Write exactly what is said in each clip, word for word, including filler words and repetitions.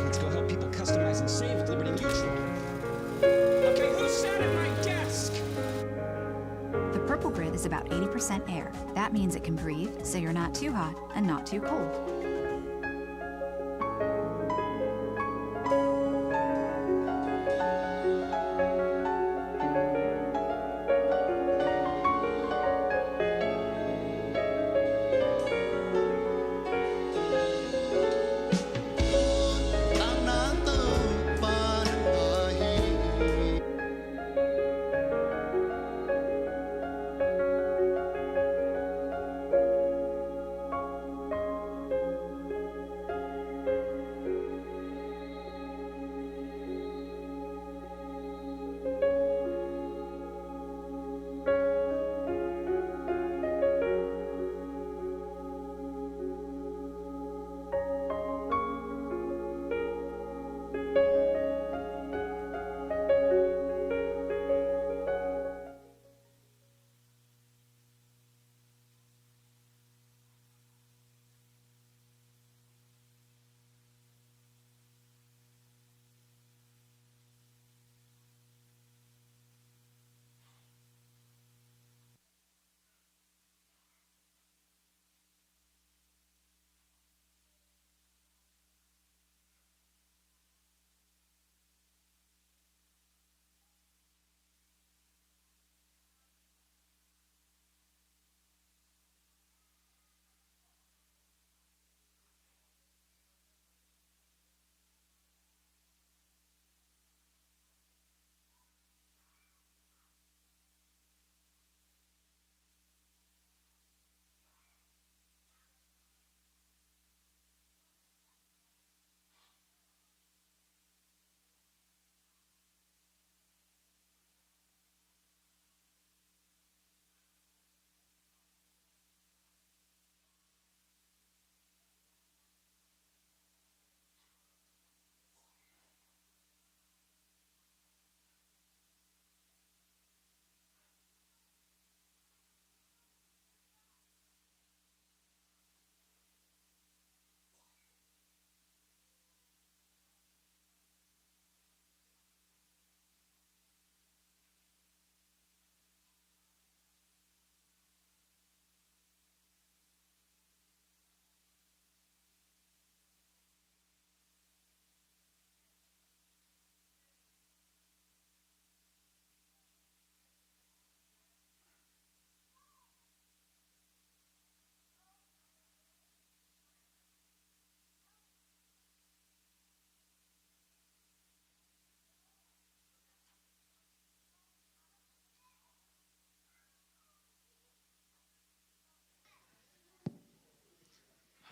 Let's go help people customize and save with Liberty Mutual. Okay, who sat at my desk? The purple grid is about eighty percent air. That means it can breathe, so you're not too hot and not too cold.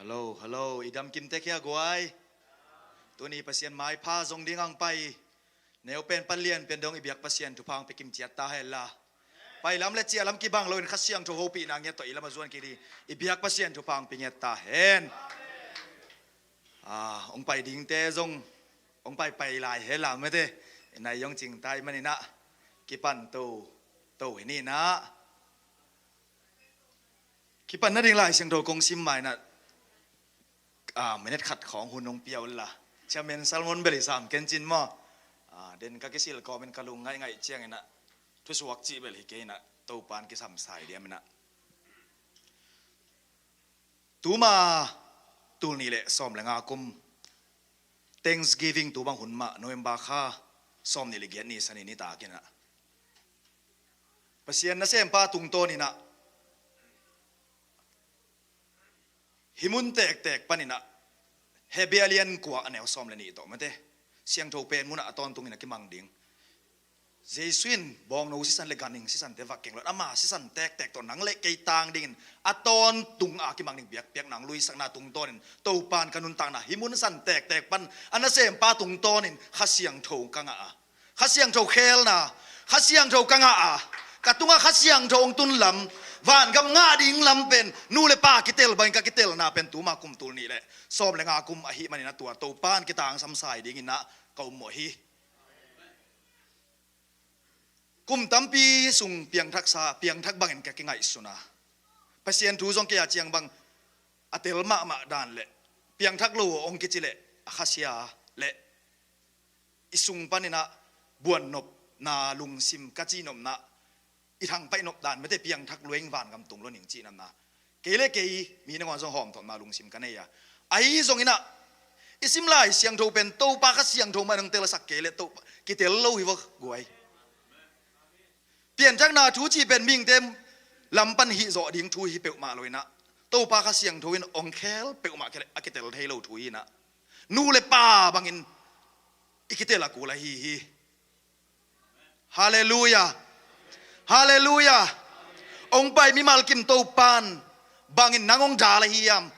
Hello, hello. I dam kim tek hia guai? Tuni Pasian maipha zong ding ang pai. Neu pen pan lian pen dong i biak Pasian thupha ang pia kim ciat ta hen la. Pai lam le ciah lam kibang lo in Kha Siangtho hopihna ngiat tawh i lam a zuan kik ding i biak Pasian thupha ang pia ngiat ta hen. Ah, ong pai dingte zong ong pai pai lai hen la mete. I nai zong cing ta i maninah kipan to to hi ninah. Kipan nading Lai Siangtho kong sim mainah, ah, minute khat khawng hun hong pia unla. Chairman Salmon bel i sam kencin maw? Ah, den ka kisil kawmin ka lung ngaihngaih cianginah thusuak cih bel hi kei inah Topan kisam sai diaminah. Tuma tul nih le sawm le nga kum Thanksgiving tu bang hun mah November kha sawm nih le giat ni Sani nitakinah Pasian nasempa tungtawninah hih mun tektek paninah Hebrew lian kua a neu sawm le nih tawh mate siangtho pen munah a tawntunginah kimang ding. Jesu in bawngno sisan le ganhing sisante vak keng lo in ama sisan tektek tawh nang le kei tang dingin a tawntung a kimang ding biakpiak nang luisakna tungtawnin Topan ka nuntakna hih mun san tektek pan a nasempa tungtawnin Kha Siangtho ka ngah a Kha Siangtho khelna, Kha Siangtho ka ngah a, ka tungah Kha Siangtho hong tun lam, vangam ngah ding lam pen nu le pa kitel bangin ka kitelna pen tuma kum tul nih le sawm le nga kum ahih manin a tua Topan kitangsam sai dinginah ka ummawh hi. Kum tampi sung piangthaksa, piangthak bangin ka kingaihsun a, Pasian thu zong kei a ciang bang a tel mahmah dan le piangthak lo aw hong kici leh a khasia le i sung paninah buannopna lungsim ka cihnopna, i thangpaih nop dan mete piangthak lueng vangam tung lo ning cihnopna, kei le kei mi nangawn zong hawmthawhna lungsim ka nei a. Ahi zonginah i sim Lai Siangtho pen Topa Kha Siangtho mah nang telsak kei le Topa kitel lo hi vak guai. Pianthakna thu cih pen mihingte lam pan hih zawh ding thu hi peuhmah lo inah, Topa Kha Siangtho in ong khel peuhmah khel a kitel thei lo thu hi inah, nu le pa bangin i kitel a kul ahi hi. Halleluia. Halleluia. Ong pai mimal kim Topan bangin nang ong dal ahi hiam?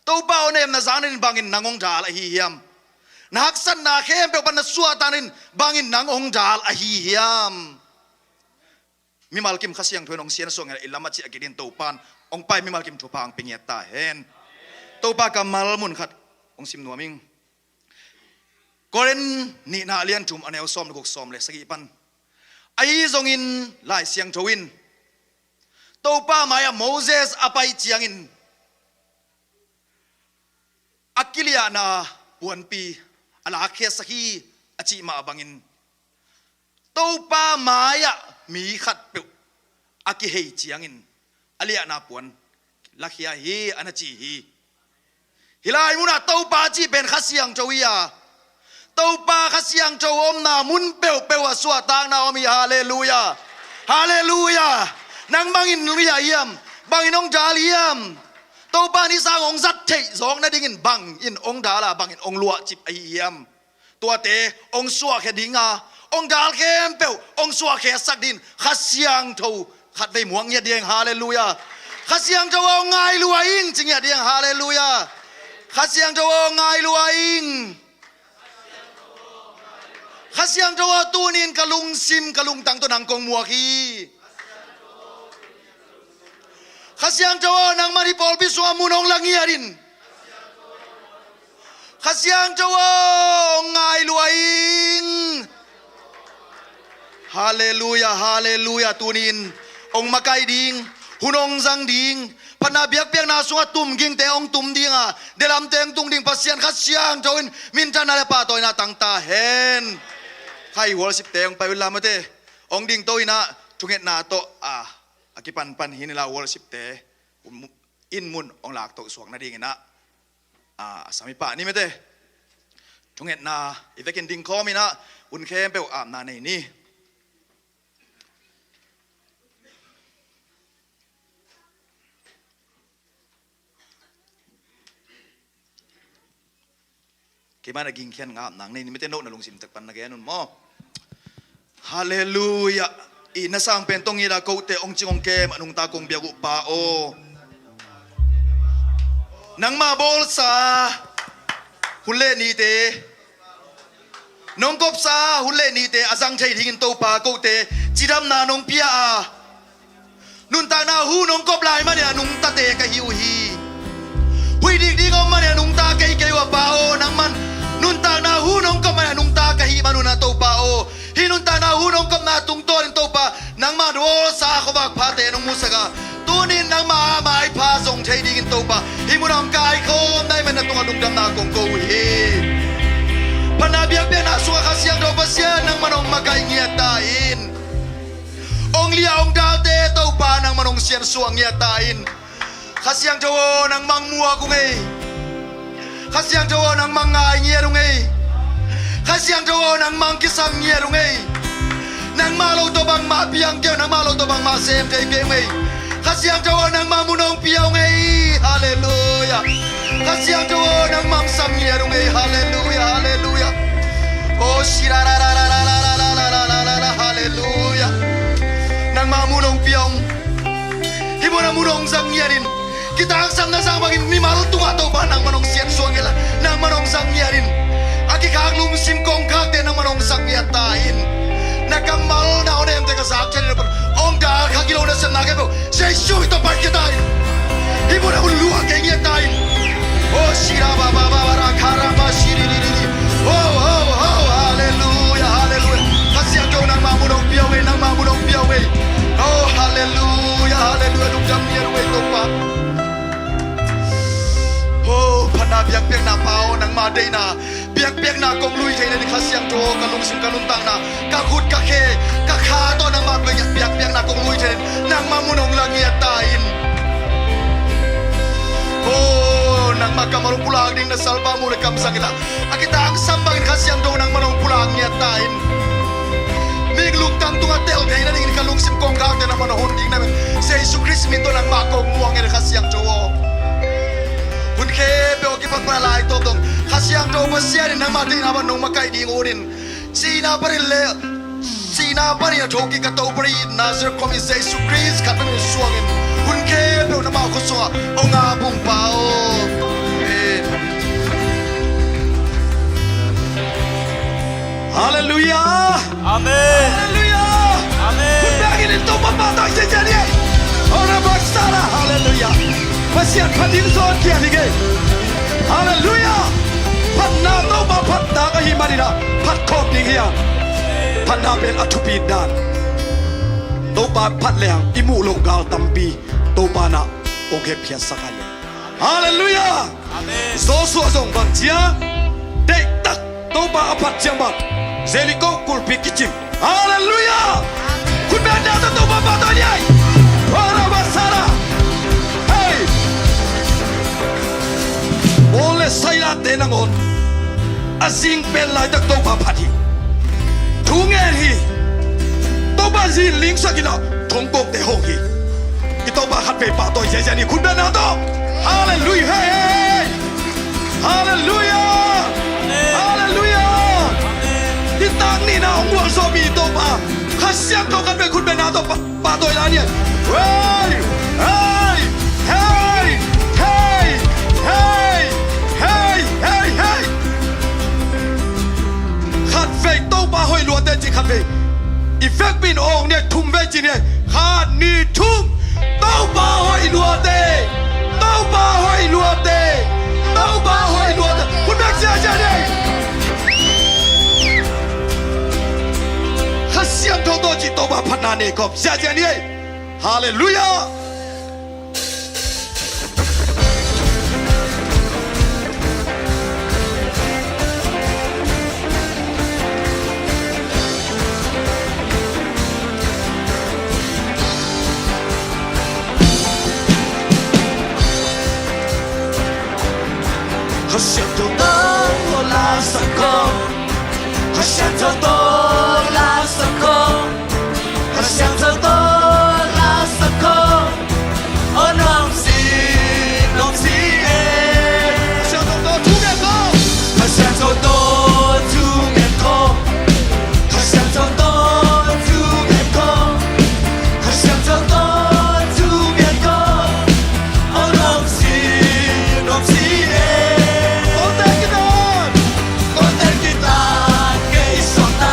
Topa aw na emna zan in bangin nang ong dal ahi hiam? Na haksatna khempeuh pan na suahtan in bangin nang ong dal ahi hiam? Mimal kim Kha Siangtho in ong siansuah ngel i lam a ciah kidin Topan ong pai mimal kim thupha ong pingiat ta hen. Topa kammal mun khat ong sim nuam ing. Korin nihna a lian thum a neu sawm le guk, sawm le sagih pan. Ahi zongin Lai Siangtho in Topa mai-ah Moses a pai ciangin a kiliahna puanpi a lakkhiatsak hi a cih mah bangin Topa mai-ah mi khatpeuh a kihei ciangin a liahna puan lakhia hi a na ci hi. Hih lai munah Topa cih pen Kha Siangtho hi a, Topa Kha Siangtho omna mun peuhpeuh ah suahtakna om hi. Halleluia. Halleluia. Nang bangin liah hiam? Bangin ong dal hiam? Topa ni sang ong zat theih zawk nadingin bangin ong dal a, bangin ong luahcip ahi hiam? Tuate ong suahkhia dinga, ong dal khempeuh ong suahkhiatsak din Kha Siangtho khatvei muak ngiat ding. Halleluia. Kha Siangtho aw ngai lua ing ci ngiat ding. Halleluia. Kha Siangtho aw ngai lua ing. Kha Siangtho aw tunin ka lungsim ka lungtang tawh nang kong muak hi. Kha Siangtho aw nangman hih pawlpi sungah mun ong la ngiat in. Kha Siangtho aw ngai lua ing. Halleluia. Halleluia. Tunin ong makaih ding, hun ong zang ding, phatna biakpiakna sungah tum gingte ong tum dinga, delamte ong tung ding Pasian Kha Siangtho in minthanna le pahtawina tang ta hen. Khai worshipte ong pai un la mate. Ong dingto inah thungetna tawh a a kipanpan hi ni la worshipte in mun ong laktoh suak nadinginah a sami pah ni mete. Thungetna i vekin dingkhawm inah un khempeuh apna nei ni. Keimah na gingkhian ngap nang nei ni mete, note na lungsim tek pan na gen un maw? Halleluia. I na sang pen tong ila kote ong cing ong kem a nungta kong biak uh Pa aw, nangmah bawlsa hun le nite, nong kopsa hun le nite a zang thei dingin Topa kote cidamna nong pia a, nuntakna hu nong kop lai mane a nungtate ka hi uh hi. Huih dikdik om mane a nungta kei kei uh a Pa aw, nangman nuntakna hu nong kop mane a nungta ka hih manun a Topa aw, hih nuntakna hu nong kopna tungtawnin Topa nangmah dualsa khuavak phate nong musak a, tunin nangmah a maipha zong thei dingin Topa hih mun a hong kaikhawm nai man na tungah lungdamna kong ko uh hi. Phatna biakpiakna sungah Kha Siangtho Pasian nangman hong makaih ngiat ta in. Ong lia ong dalte Topa nangman ong siansuah ngiat ta in. Kha Siangtho aw nangmang muak ung ei. Kha Siangtho aw nangmang ngai ngiat ung ei. Kha Siangtho aw nangmang kisam ngiat ung ei. Nangmah lo tawh bangmah piang kei, nangmah lo tawh bangmah sem thei kei ung ei. Kha Siangtho aw nangmah mun ong pia ung ei. Halleluia. Kha Siangtho aw nangmang sam ngiat ung ei. Halleluia. Halleluia. Oh shira ra ra ra ra ra ra ra ra ra ra ra ra. Halleluia. Nangmah mun ong pia ung. Hih mun a mun ong zang ngiat in. Kitangsapna zang bangin mimal tungah Topa nangman ong siansuah ngiat la, nangman ong zang ngiat in. A kikhak lungsim kongkhakte nangman ong zang ngiat ta in. Na kammal na awnemte ka zak ciat in ong dal kha gilo nasepna kei peuh Jesu i tawh pai kei ta in. Hih mun a hun luah kei ngiat ta in. Oh shira ba ba ba ba ra kha ra ba shiri ri ri ri. Oh oh oh. Halleluia. Halleluia. Kha Siangtho nangmah mun ong pia ung ei. Nangmah mun ong pia ung ei. Oh halleluia. Halleluia. Lungdam ngiat ung ei Topa. Oh phatna biakpiakna Pa aw nangmah deihna biakpiak na kong lui thei nanin Kha Siangtho aw, ka lungsim ka nuntakna, ka khut ka khe, ka kha tawh nangmah biak, biakpiakna kong lui thei nanin nangmah mun hong la ngiat ta in. Aw, nangmah kammal hong pulak ding na salba mu le kamsang in la, a kitangsam bangin Kha Siangtho nangmah hong pulak ngiat ta in. Mik lungtang tungah tel thei nadingin ka lungsim kongkhakte nangmah hong hon ding na men Jesu Khrist min tawh nangmah kong muang ngiat Kha Siangtho aw. Hun khempeuh a kipat pah lai tawp dong Kha Siangtho Pasian in nangmah deihna bang nong makaih ding unin, sihna panin le, sihna panin a thokik ka Topa i Nazareth khuami Jesu Khrist khat panin suangin hun khempeuh nangmah khut sungah hong a pung pa aw. Amen. Halleluiah. Amen. Halleluiah. Amen. Khut bengin in Topa pahtawi ziahziah ni ei. Ora baksala. Halleluiah. Pasian phat ding zawn kia ding ei. Halleluiah. Phatna Topa phatna ka hih manin ah phat khawm ding hi a. Phatna pen a thupi dan. Topa phat leng i muh loh gal tampi Topa in ah hong hepkhiatsak a hi. Halleluiah. Amen. Joshua zong bang ci a, deihtak Topa a phat ciang bang Jericho kulpi kicim. Halleluiah. Khut bengin na tawh Topa pahtawi ni ei. Ora baksala. Hei. Paul le Silas te nangawn a zing pen laitak Topa phat hi. Thu ngen hi. Topa zin lingsak in ah thongkongte hong hi. I Topa khatvei pahtawi ziahziah ni, khut bengin na tawh. Halleluiah. Hei, hei, hei. Halleluiah. Amen. Halleluiah. Amen. Nitak nihna hong gualzo mi Topa Kha Siangtho khatvei khut bengin na tawh pa- pahtawi lai ni. Hei, hei, hei. Khatvei Topa hoih luate ci khatvei. I vekpi in awng ni, thumvei ci ni. Khat, nih, thum. Topa hoih luate. Topa hoih luate. Topa hoih luate. Khut beng ziahziah ni. Kha Siangtho tawh ci Topa phatna nei khawm ziahziah ni. Halleluiah. Kha Siangtho tawh la sak khawm. Kha Siangtho tawh la sak khawm. Kha Siangtho tawh la sak khawm. Aw nuamsi, nuamsi e. Kha Siangtho tawh thungen khawm. Kha Siangtho tawh thungen khawm. Kha Siangtho tawh thungen khawm. Kha Siangtho tawh thungen khawm. Aw nuamsi, nuamsi e. Kawlte kitan, kawlte kitan kei suakta.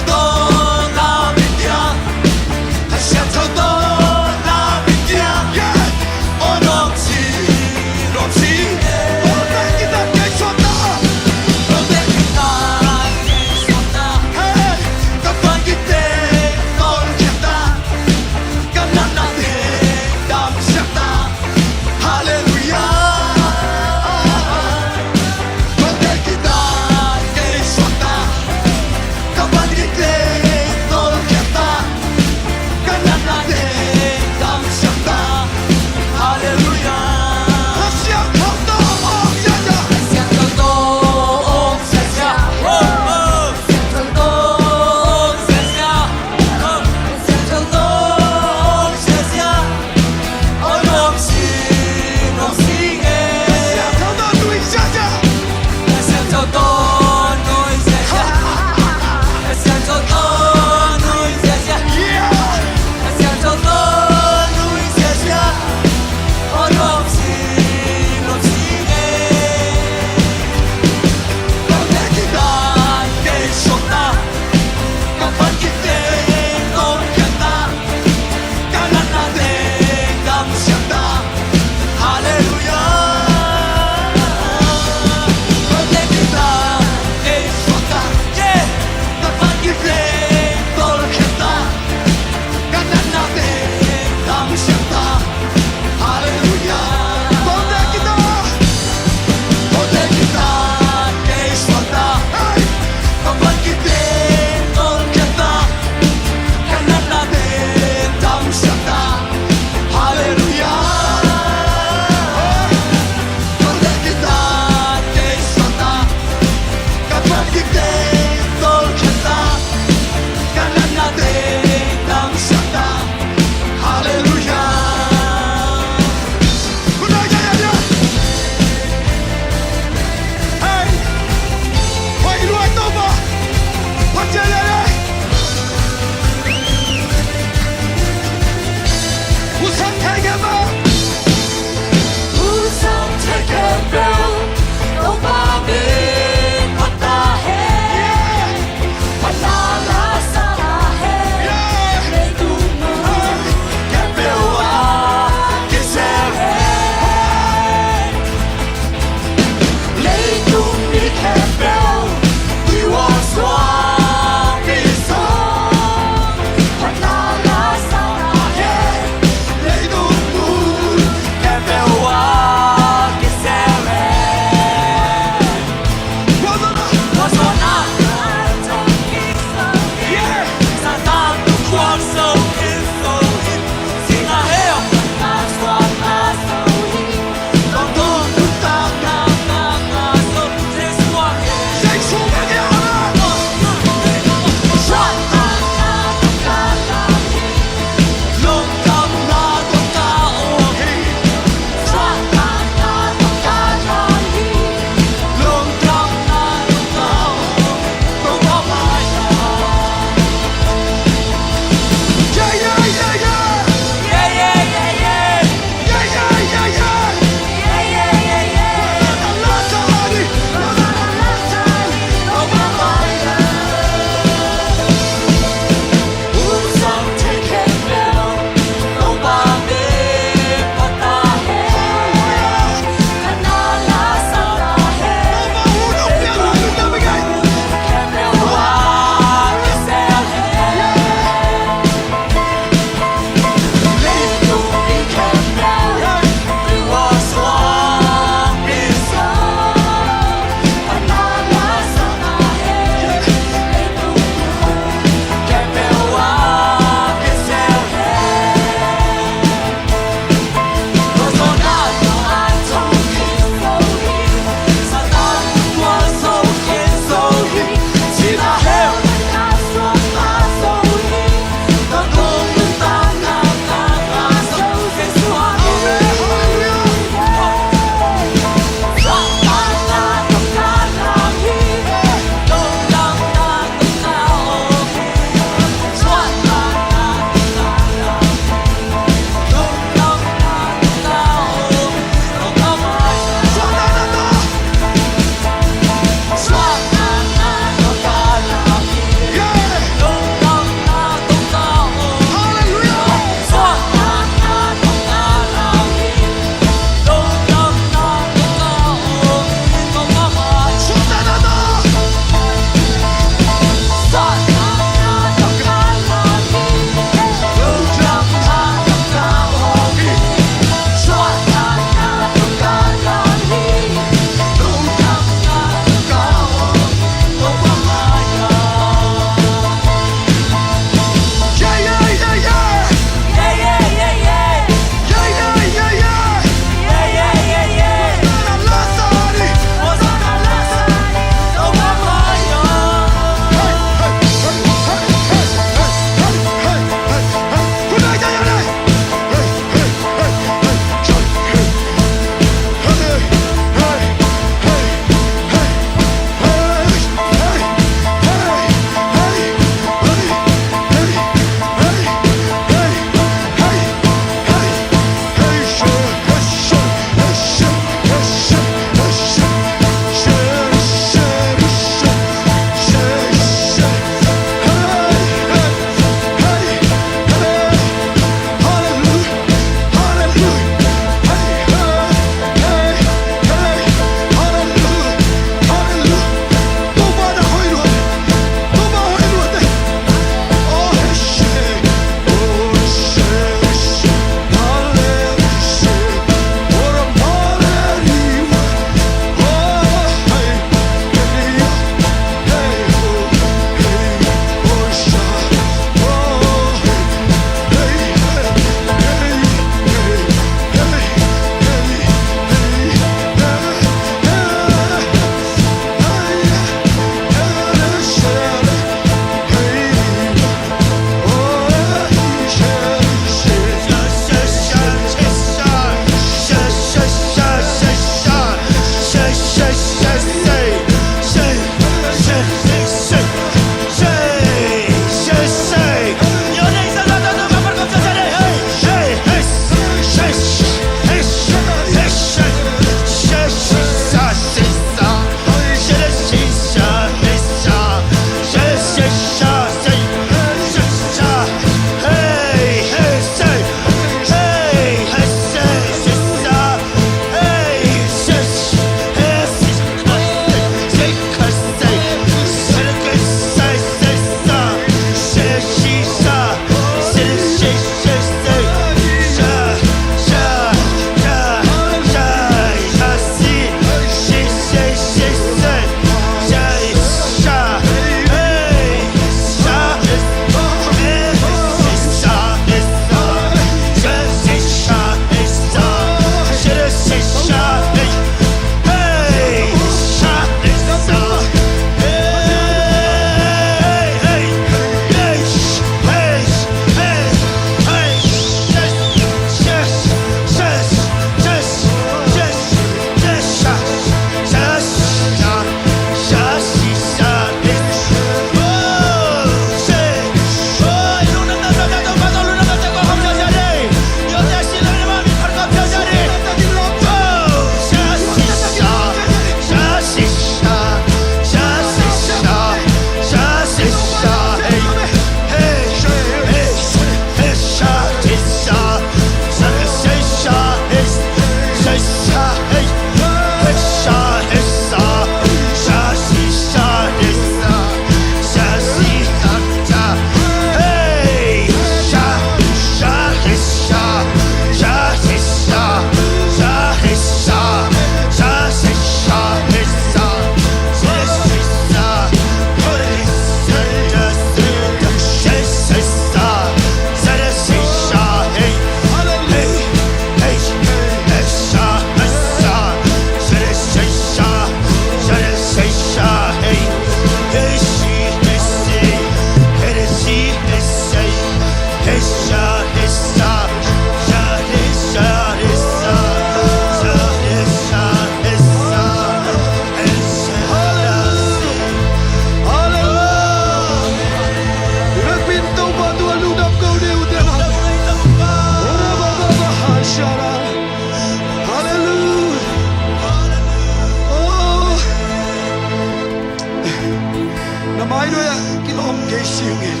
Mai nuai-ah kilawm kei sing in,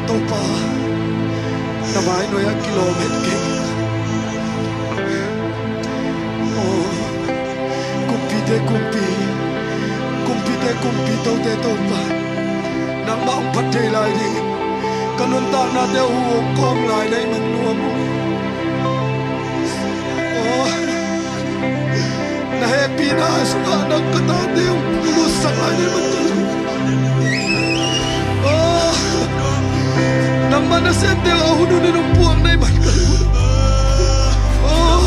Topa, na mai nuai-ah kilawm het kei. Aw, kumpite kumpi, kumpite kumpi, tote Topa, nangmah hong phat thei lai ding, ka nuntaknate uh hong kawng lai na hih man nuam uh. Aw, na hehpihna sungah nang ka tate hong lutsak lai na hih man ka lung. Aw, nangmah nasemte uh a hun hun in hong puak na hih man ka lung. Aw.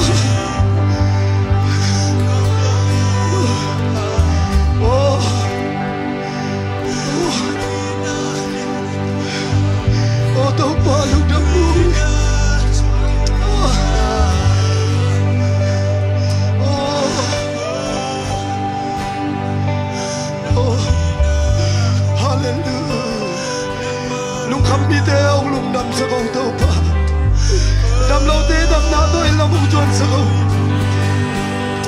Aw. Aw Topa, lungdam uh. Aw. Aw. Aw. Halleluiah. Lungkham mite hong lungdamsak o Topa. Damlote damna tawh i lam hong zuansak o.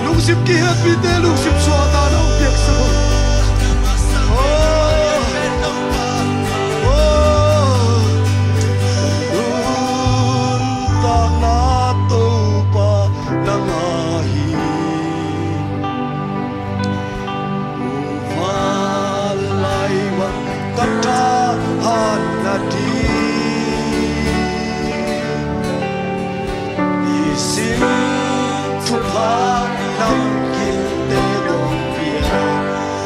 Lungsim kihetpite lungsim suahtakna hong piaksak o. Oh, oh. Nuntakna Topa nang ahi. Vanlai bang ka thahat nading i sin thupha namkinte dong piak.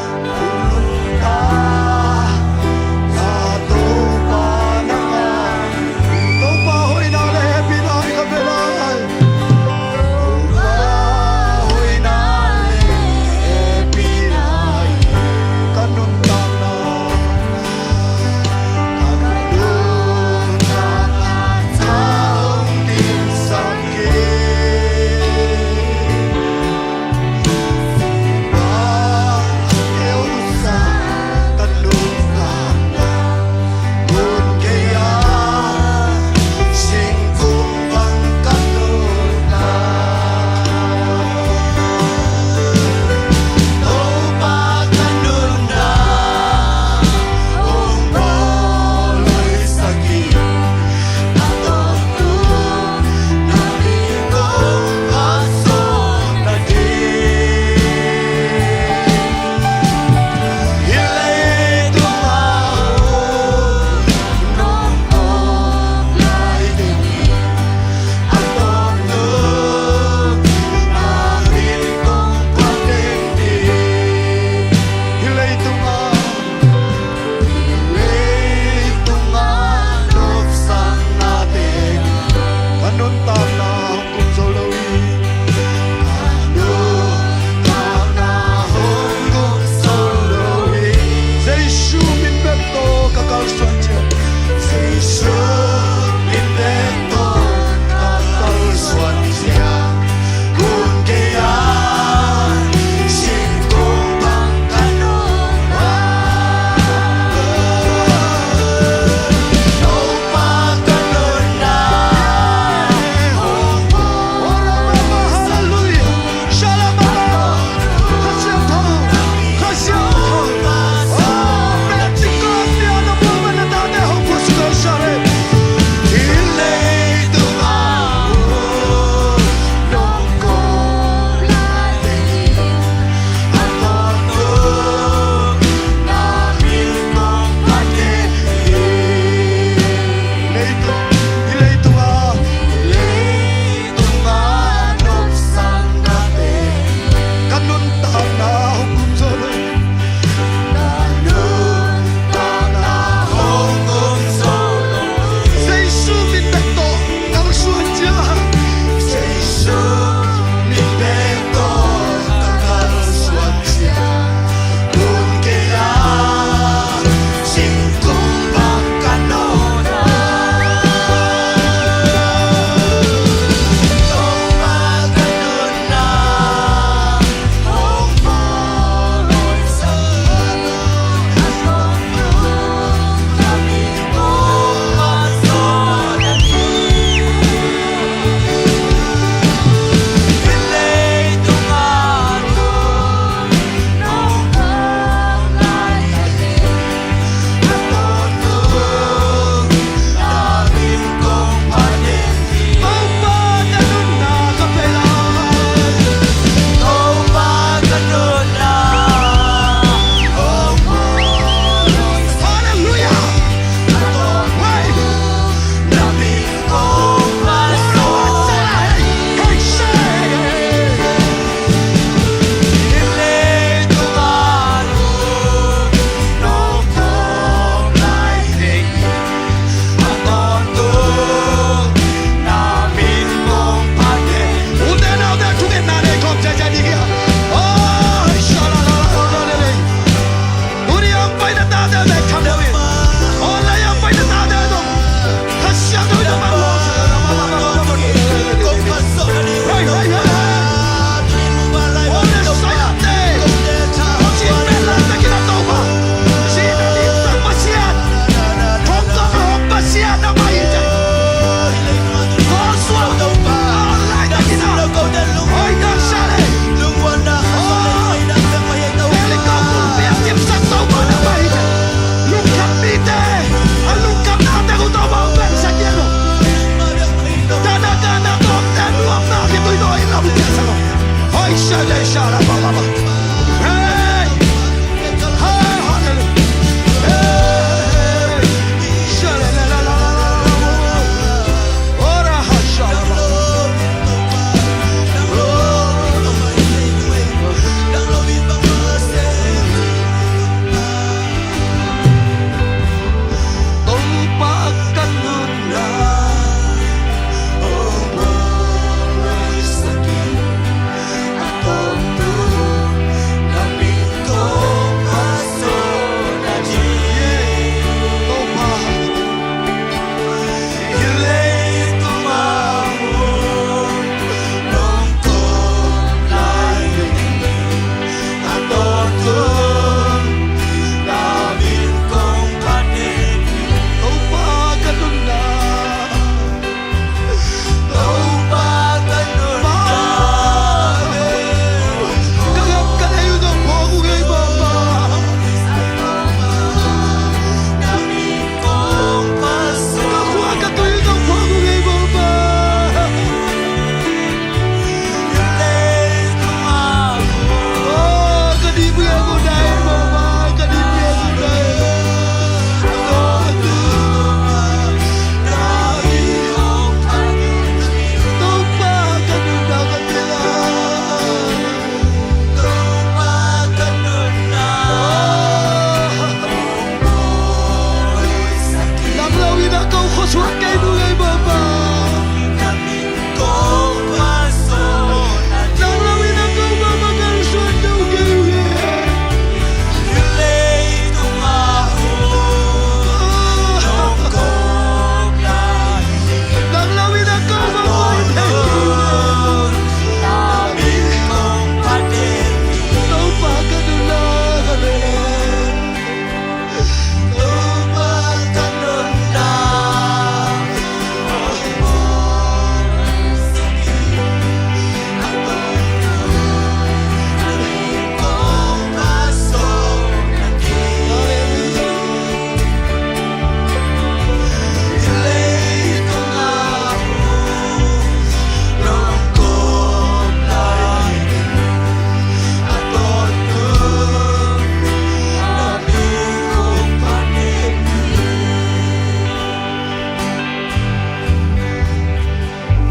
Pai na tate bek tham lo in. Aw, lei a pai na tate zong Kha Siangtho in a man lo. Hei, hei, hei, hei. Aw, le sai a te. Aw, ci pen lai takin a Topa. Ci na lim sak Pasian. Hong kong hong Pasian na pai te. Aw, suak. Aw, lai takin a. Hoi, da sa le. Aw.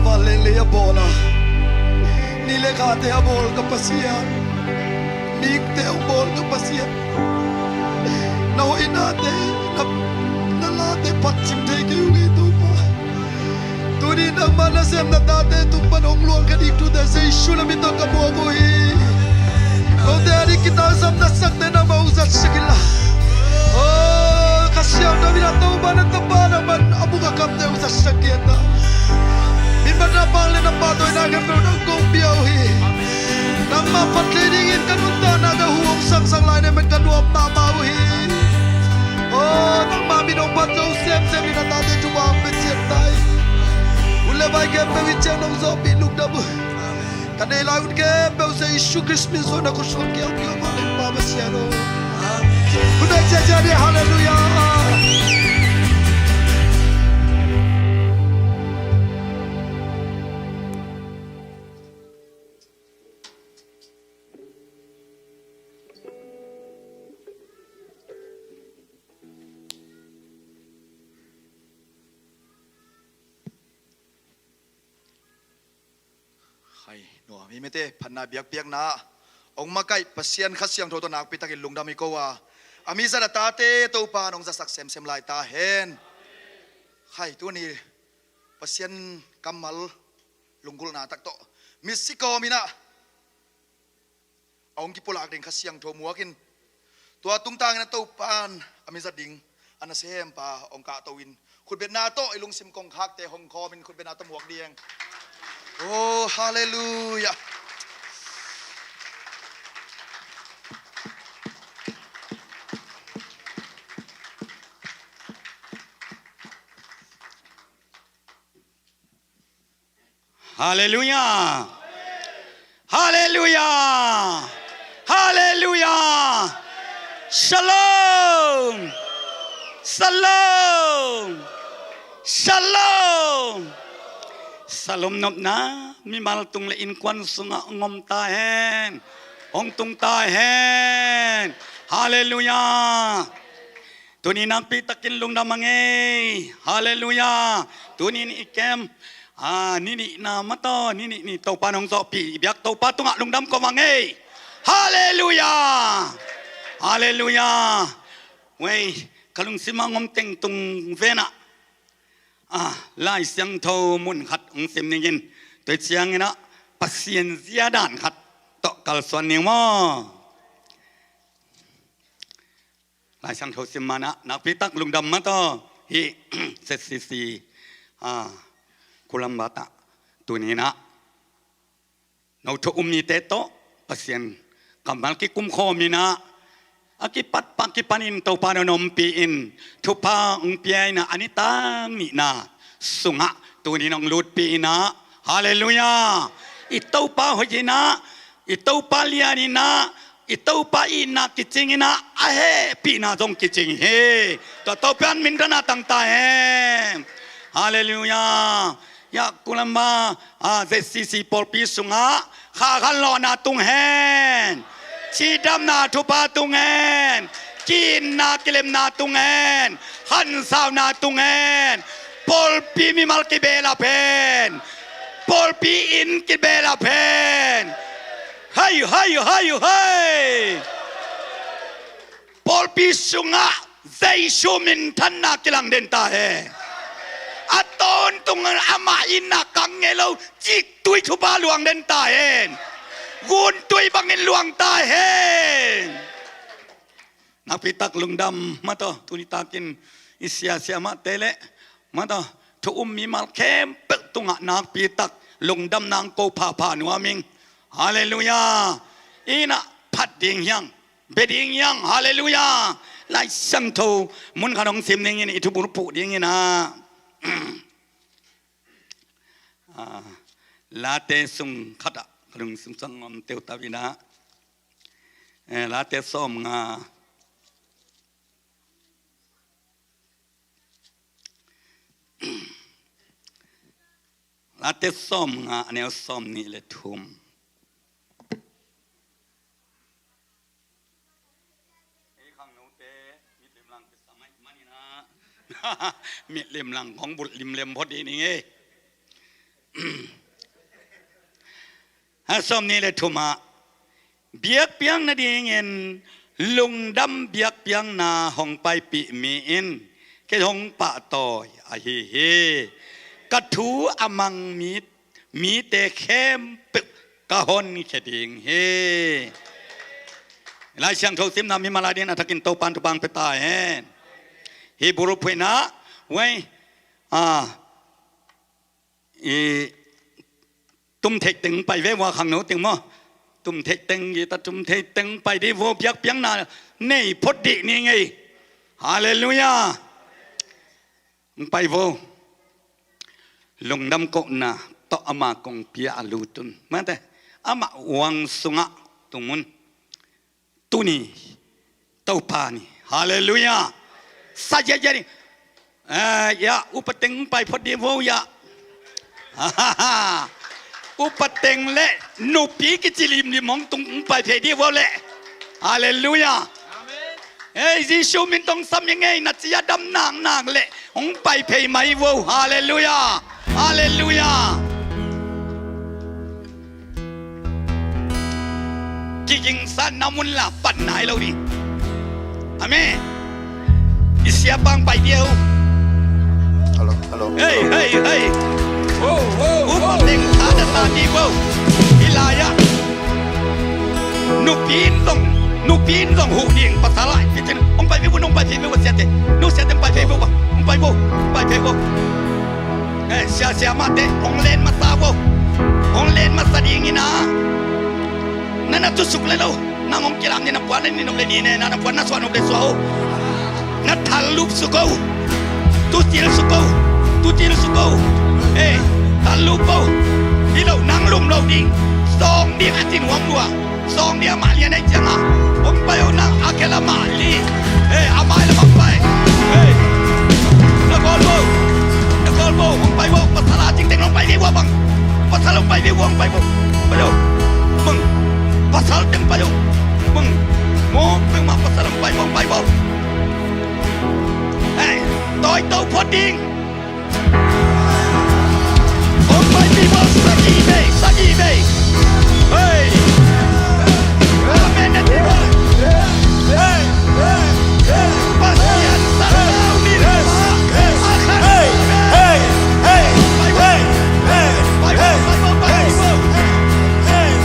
Van le lei a bawl a, ni le khate a bawl ka Pasian, mikte a bawl ka Pasian, na hoihnate, na, na late phat cing thei kei uh hi Topa. Tuni nangmah nasem na tate tung pan hong luang ka ding thute Jesu na min tawh ka buak uh hi. Kote a ding kitangsam na sakte nangmah hong zatsak inla. Oh, Kha Siangtho in a Topa na tapa nangmah a buk a kamte hong zatsak kei ta. Min pan na pang le na pahtawina khempeuh nang kong pia uh hi. Nangmah phat thei dingin ka nuntakna ka hu hong sangsak lai na man ka nuam mahmah uh hi. Oh, nangmah min hong phat zo semsem in a tate thupha hong pia ciat ta hi. Hun le vai khempeuh in ciang nong zawhpih lungdam uh. Ka nei lai hun khempeuh Jesu Khrist min suang na khut suang kiang kiang ma len Pa Pasian aw. Amen. Hun nei ciat ciat ni, halleluiah. Hai, nuam hi mete, phatna biakpiakna hong makaih Pasian Kha Siangtho tawh nakpi takin lungdam hi ko a. A mi zat a tate Topa nong zatsak semsem lai ta hen. Hai, tuni Pasian kammal lunggulhna tak tawh misi kawm in a hong kipulak ding Kha Siangtho muakin Tua tungtangin a Topan a mi zat ding a nasempa hong kahto in, khutbetna tawh i lungsim kongkhakte hong khawmin khutbetna tawh muak ding. Oh, halleluiah. Halleluiah. Halleluiah. Halleluiah. Shalom. Shalom. Shalom. Shalom nopna mimal tung le innkuan sungah hong om ta hen. Hong tung ta hen. Halleluiah. Tuni nakpi takin lungdam a ngei. Halleluiah. Tuni ni i kem, ah, ni nihna mataw, ni nih ni Topa nong zawhpih i biak Topa tungah lungdam ko a ngei. Halleluiah. Halleluiah. Wei, ka lungsim a ngom tengtung venah, ah, Lai Siangtho mun khat hong sim ningin, tua cianginah Pasian zia dan khat tawh kalsuan ning maw. Lai Siangtho sim manah nakpi tak lungdam mataw. Hih Z C C, ah, Columbus ah tuninah no thu um mite tawh Pasian kammal kikum khawminah a kipatpah kipanin Topa no ompih in thupha hong pia inah a nitang nihna sungah tunin hong lutpih inah. Halleluiah. I Topa hoih inah, i Topa lian inah, i Topa itna kicing inah, a hehpihna zong kicing hi. Tua Topa in minthanna tang ta hen. Halleluiah. Yah Columbus, ah, Z C C pawlpi sungah kha khanlawhna tung hen. Cidamna thupha tung hen. Ki-itna kilemna tung hen. Khansauna tung hen. Pawlpi mimal kibehlap hen. Pawlpi inn kibehlap hen. Hai, hai, hai, hai. Pawlpi sungah Jesu minthanna kilang den ta hen. A tawntung amah itna kang ngei lo ciktui thupha luang den ta hen. Guntui bangin luang ta hen. Nakpi tak lungdam mataw, tuni takin i siasia mahte le mataw thu um mimal khempeuh tungah nakpi tak lungdam nang ko phapha nuam ing. Halleluiah. Inah phat ding hiang, bia ding hiang. Halleluiah. Lai Siangtho mun khat hong sim ningin i thubul puh ding inah. Ah, Late sung khatah ka lungsim sang om teu ta inah. Eh, Late sawm nga. Late sawm nga a neu sawm nih le thum. Ei khangnote mitlim lang kisa mai maninah mitlim lang kong bulh limlem phot dih ning ei. A sawm nih le thumah biakpiakna dingin lungdam biakpiakna hong paipih mi in kei hong pahtawi ahi hi. Ka thu a mang mi, mite khempeuh ka honkhia ding hi. Lai Siangtho simna mimal a dingin a thakin Topan thupha pia ta hen. Hih bulphuh inah wei, ah, i tumtheih teng pai ve ua khangno teng maw. Tumtheih teng, i ta tumtheih teng pai dih vo, biakpiakna nei phot dih ni ngei. Halleluiah. Hong pai vo. Lungdam kohna tawh ama kong pia a lutun mate, amah uang sungah tumun. Tuni Topa ni. Halleluiah. Sa ya ya ni. Eh, ya, upateng pai phot dih vo ya. Upateng le nupi kici limlim hong tung pai phei dih vo le. Halleluiah. Ei, Jesu min tong sam i ngei na cia dam naknak le hong pai phei mai vo. Halleluiah. Halleluiah. Kigingsa na mun la pan nai lo ding. Amen. I siapa hong pai dih uh. Hello, hello. Hei, hei, hei. Upateng tha na sa dih uh. Hih lai-ah nupi in zong Nupi in zong huh ding, pasal ah, kicin, hong pai phei vo, hong pai phei vo, siate. Nu siate hong pai phei vo, hong pai vo, hong pai phei vo. Eh, sia, sia mahte, hong len masa vo. Hong len masa ding in a. Na na tu suk le lo. Nang hong kilam ni na puan ni nop le ni ne, na na puan na suah nop le suah o. Na thal lup suk o. Tu til suk o. Tu til suk o. Eh, thal lup o. Hi lo, nang lum lo ding. Sawng ding a ci nuam lua. Sawng ding a mah lian ahih ciangin hong pai o, nang a khel a mah li. Eh, a mai lam hong pai. Eh, na kawl vo. Na kawl vo. Hong pai vo. Pasal a cingteng hong pai ding ua bang. Pasal hong pai ding ua, hong pai vo. Pai vo. Meng. Pasal teng pai vo. Meng. Mo, meng mah pasal hong pai vo, hong pai vo. Eh, tawi to phot ding. Hong pai phei vo, sagih vei, sagih vei. Hei. Amen, na ci vo. Hei. Pasian sanau ni. Hei. Hei. Hei. Hei. Hei. Hei. Hei. Hei. Hei. Hei.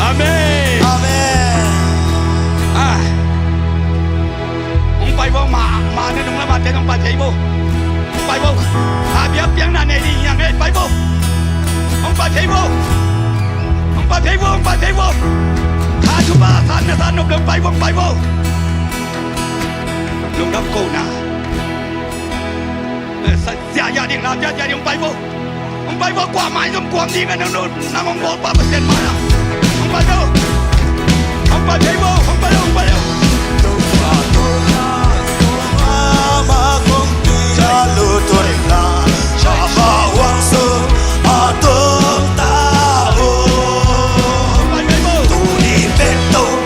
Amen. Amen. Ah. Hong pai vo, ma, ma na nung lamah te hong pai phei vo. Hong pai vo. A biakpiakna nei ding hiam ei, pai vo. Hong pai phei vo. Hong pai phei vo, hong pai phei vo. Kha thupha san na san nop lo, pai vo, hong pai vo. Lungdam ko na. Eh, sa, zia, zia ding la, zia, zia ding, hong pai vo. Hong pai vo, kuamah in zong kuam ding a, nang, nang hong bawl pa Pasian mai-ah. Hong pai vo. Hong pai phei vo, hong pai vo, hong pai vo. Hong pai phei vo.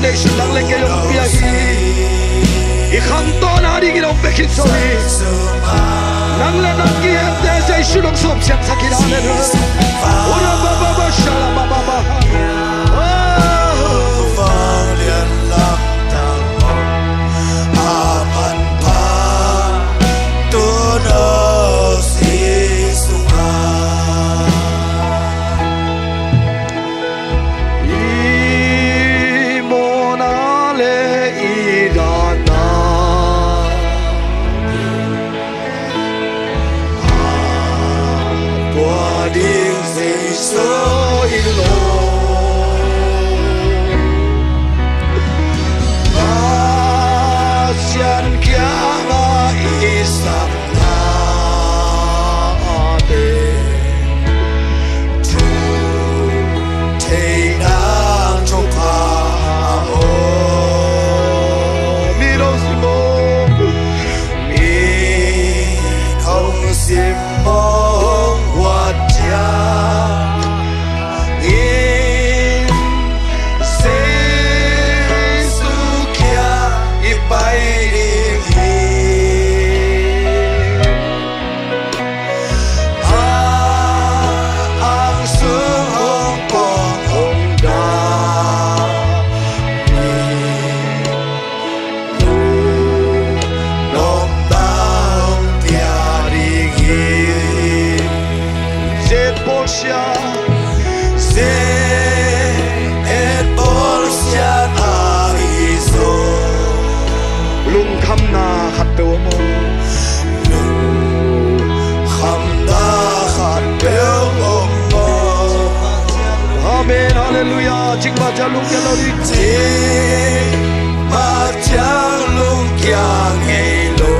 Jesu nang le kei hong piak hi. I khangtawna dingin hong pia khin zo hi. Nang le nang kihemte Jesu hong sawmsiatsak hi. Halleluiah. Ura ba ba ba shala ba ba ba. Oh. I mawhna le i dahna, a tua ding Jesu i lawm. Pasian kiangah i sakna te, thu thei nang thupha a om. Min hong simmawh, min hong simmawh, hong huatciang in Jesu kiang i pai ding hi. A ang sung hong pawng hong dam hi. Lungnuamna hong pia ding hi. Zet bawlsia, zet bawlsia ahi zong, lungkhamna khat peuh om maw? Lungkhamna khat peuh om maw? Amen. Halleluiah. Cikmah ciang lungkia lo ding. Cikmah ciang lungkia ngei lo.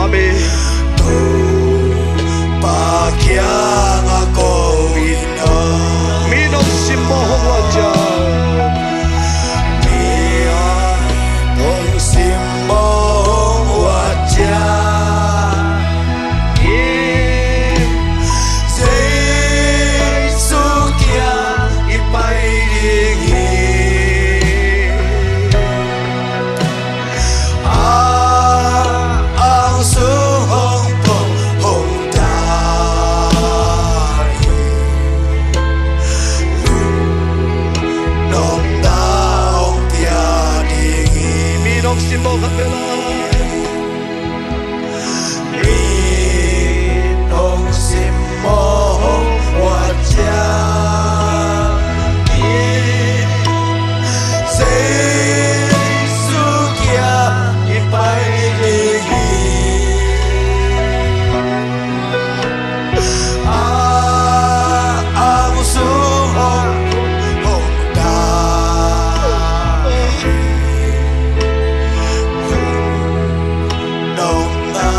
Amen. Topa kiangah ko in a. Min hong simmawh, hong huatciang. Min hong simmawh, hong huatciang in Jesu kiang i pai ding hi. A ang sung hong pawng hong dam hi. Lungnuamna hong pia ding hi. Min hong simmawh khat vela. Min hong simmawh, hong huatciang in Jesu kiang i pai ding hi. A ang sung hong, hong dam hi. Lungnuamna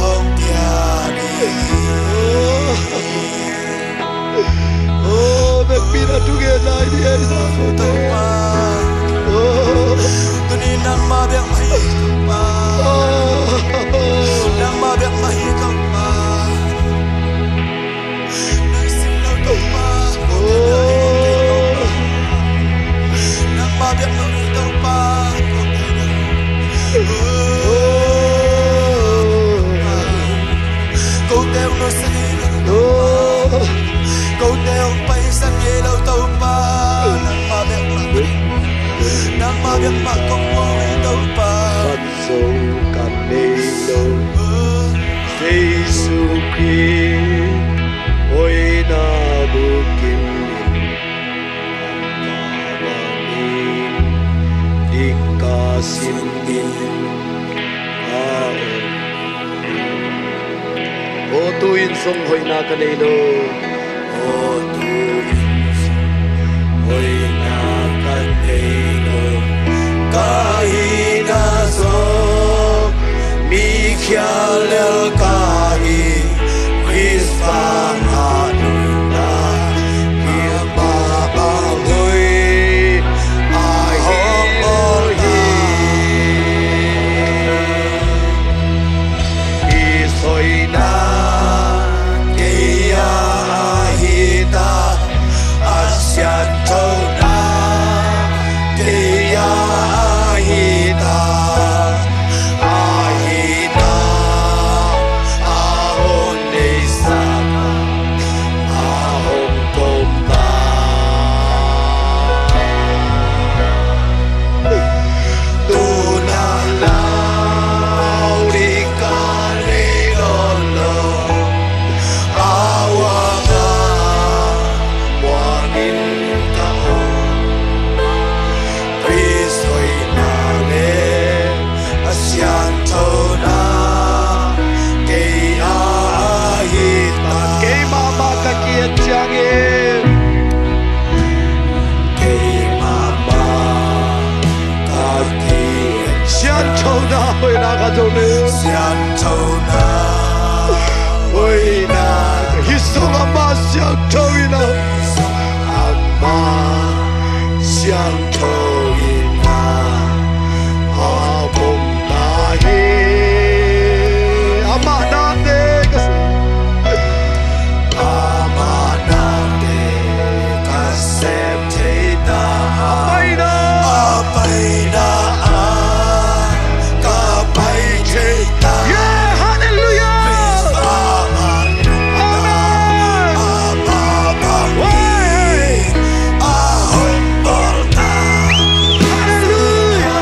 hong pia ding hi. Oh, vekpi na thugen nai ding hi. Topa. Oh. Tuni nangmah bek mah hi Topa. Oh. Nangmah bek mah hi Topa. Nang sin lo Topa. Oh. Nangmah bek mah hi Topa. Oh. Kote hong nusia ngei lo Topa. Kote hong paisan ngei lo Topa. Nangmah bek mah, nangmah bek mah kong muang hi Topa. Khat zong ka nei lo. Jesu Khrih hoihna bukim in, amah bangin dik ka sim in. Aw, tu-in zong hoihna ka nei lo. Aw, tu-in zong hoihna ka nei lo. Ka hihna zong mi khial lel ka hi. Khrist banga nuihna, amah bang nuihna hong bawl hi. I sawina kei a ahi ta, a siangtho Hoihna khat zong nei. Siangthona hoihna. Hih sung amah siangtho in a, amah siangtho in a, a pom ta hi. Amah nate ka sem, amah nate ka sem thei ta. A paina, a paina ah ka pai thei ta. Yeah, hallelujah. Amen. Hallelujah.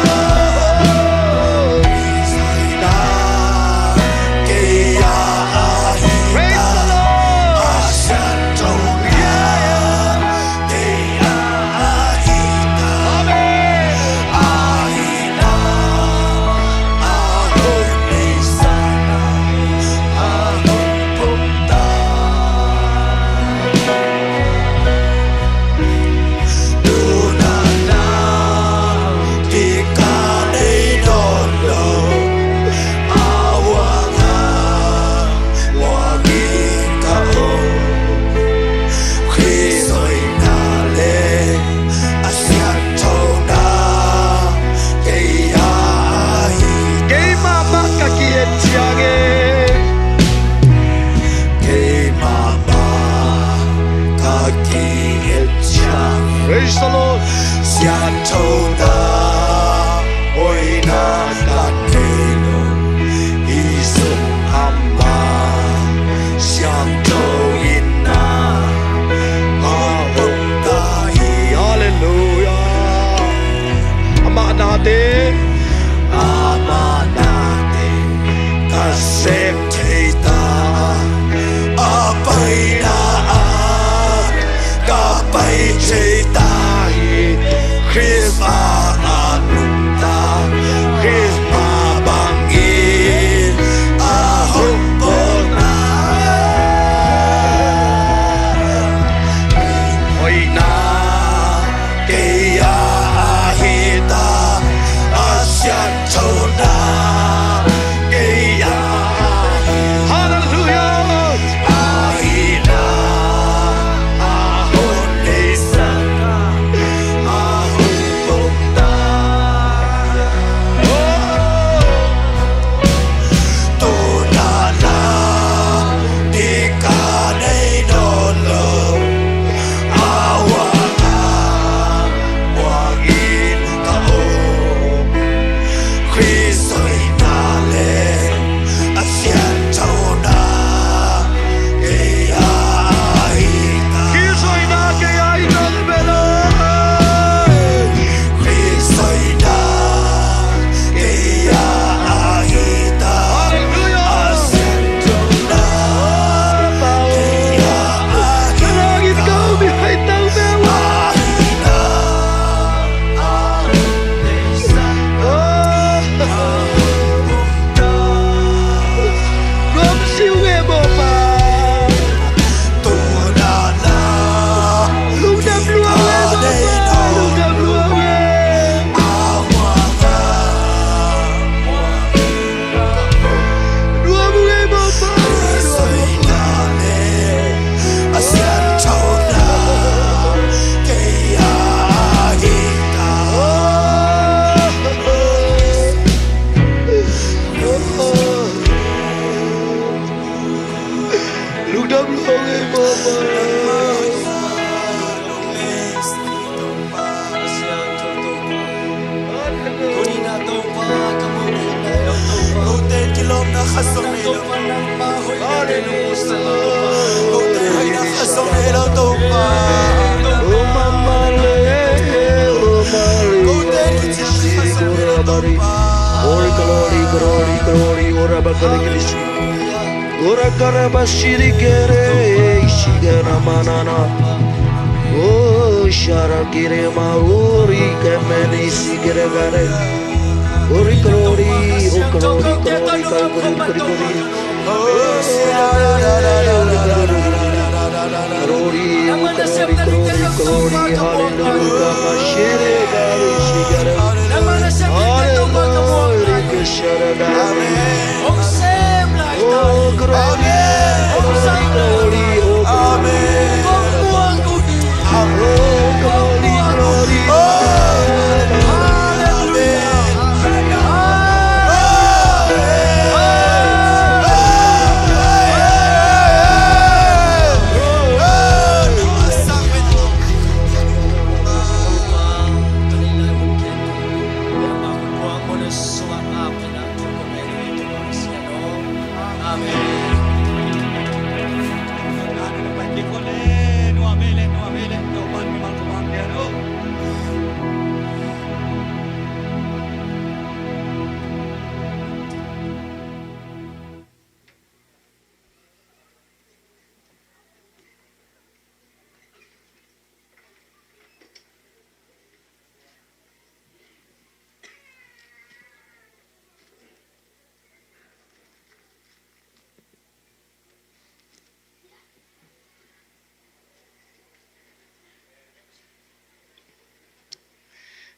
Praise the Lord. Khrih sawina le a siangthona kei a hi. Keimah mah ka ki-et ciangin, keimah mah ka ki-et ciangin. Praise the Lord. Siangthona hoihna ka nei lo, hih sung amah siangtho in a, a pom ta hi. Hallelujah. Amah nate, amah nate ka sem thei ta. A paina ah ka pai thei ta hi. Khrih a nungta, Khrih bangin a hong pawlna hoihna kei a hi ta. A siangthona kei a hi. Hallelujah. A hihna a hong neihsak, a hong pom ta. Oh. Tuna na ding ka nei nawn lo. A huang a huang in ka om. Khrih sawina le a siangthona kei a hi ta. Khrih sawina kei a hi ta le bel lo. Khrih sawina kei a hi ta. Hallelujah. A siangthona kei a hi ta. Ka langin ka om i hai tang bel lo. A hi ta. Lungdam lo ei Bawipa. Kote kilawmna khat zong nei lo. Kote hoihna khat zong nei lo Topa. Kote kicing khat zong nei lo Topa. Glory, glory, glory, glory. Ora bakali kali. Ora karabashiri kere ishigana manana. O shara kire mauri kemeni sigere gare. Ori glory, o glory, glory, glory, glory, glory. Glory, o glory, glory, glory, hallelujah. Mashere gare shigere. Hallelujah. Amen. Hong sem lai ta hi. Amen. Hong sem lai ta hi. Amen. Kong muang uh hi. Amen. Kong muang uh hi. Halleluiah. Amen.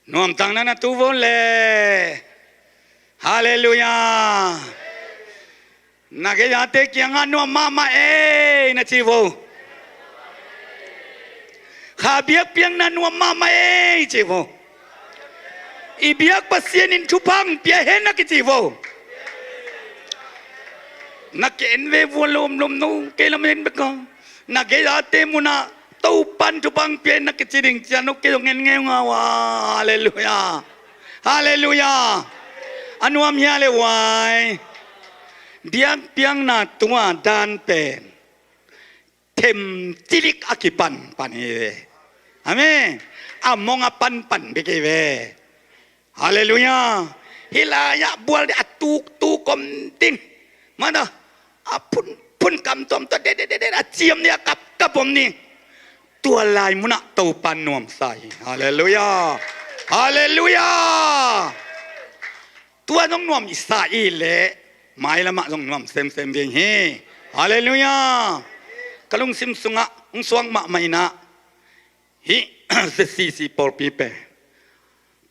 Nuamtang na na tu vo le. Halleluiah. Na gei-ate kiangah nuam mahmah ei na ci vo. Kha biakpiakna nuam mahmah ei ci vo. I biak Pasian in thupha pia hen na kici vo. Na ke en ve vua lomlom no kei lam en bek a. Na gei-ate munah Topan thupha pia hen na kici ding cian no kei zong en ngeu nga ua. Halleluiah. Halleluiah. A nuam hia le uai. Biakpiakna tua dan pen them cilik a kipanpan hi ve. Amen. A mong a panpan bek hi ve. Halleluiah. Hih lai-ah bual ding a tuktuk om ding. Mana a phunphun kam tuamtuam dededede a ciam ni a kapkap om ni. Tua lai munah Topan nuamsa hi. Halleluiah. Halleluiah. Tua zong nuam i sa i leh mailamah zong nuam semsem ding hi. Halleluiah. Ka lungsim sungah hong suak mahmah inah hih Z C C pawlpi pen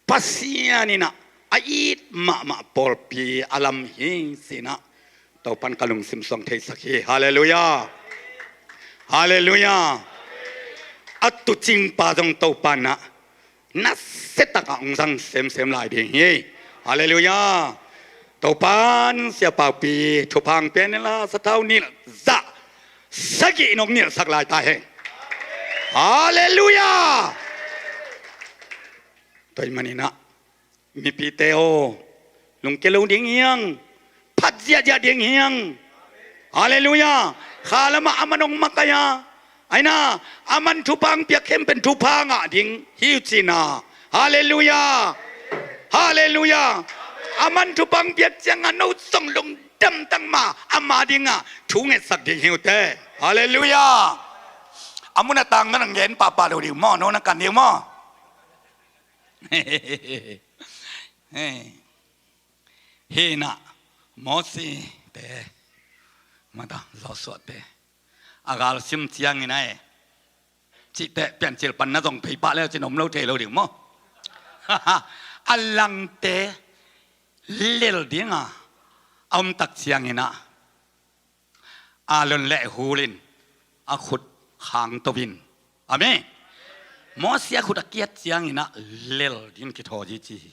Pasian inah a it mahmah pawlpi a lam hi sinah Topan ka lungsim suang theisak hi. Halleluiah. Halleluiah. A tuucingpa zong Topan ah nasia takin hong zang semsem lai ding hi. Halleluiah. Topan siapaupi thupha pia hen la sathau nilh zah sagih nong nilhsak lai ta hen. Halleluiah. Tua ahih maninah mipite aw, lungke lo ding hiang, phat ziahziah ding hiang. Halleluiah. Kha lamah a man hong makaih a, aina a man thupha piak khempeuh in thupha ngah ding hi uh cihna. Halleluiah. Halleluiah. A man thupha piak ciangah no zong lungdam tangma ama dingah thu ngetsak ding hi uh teh. Halleluiah. A mun a tang na nang gen pahpah lo ding maw, no na kan ding maw? Hinah Mosi te mata Joshua te a galsim ciangin a e cihte piancil pan na zong phei pah leu cin om lo thei lo ding maw? A langte lel dinga a omtak cianginah Aaron le Hur in a khut khangto in. Amen. Mosi a khut a kiat cianginah lel ding kithawi ci hi.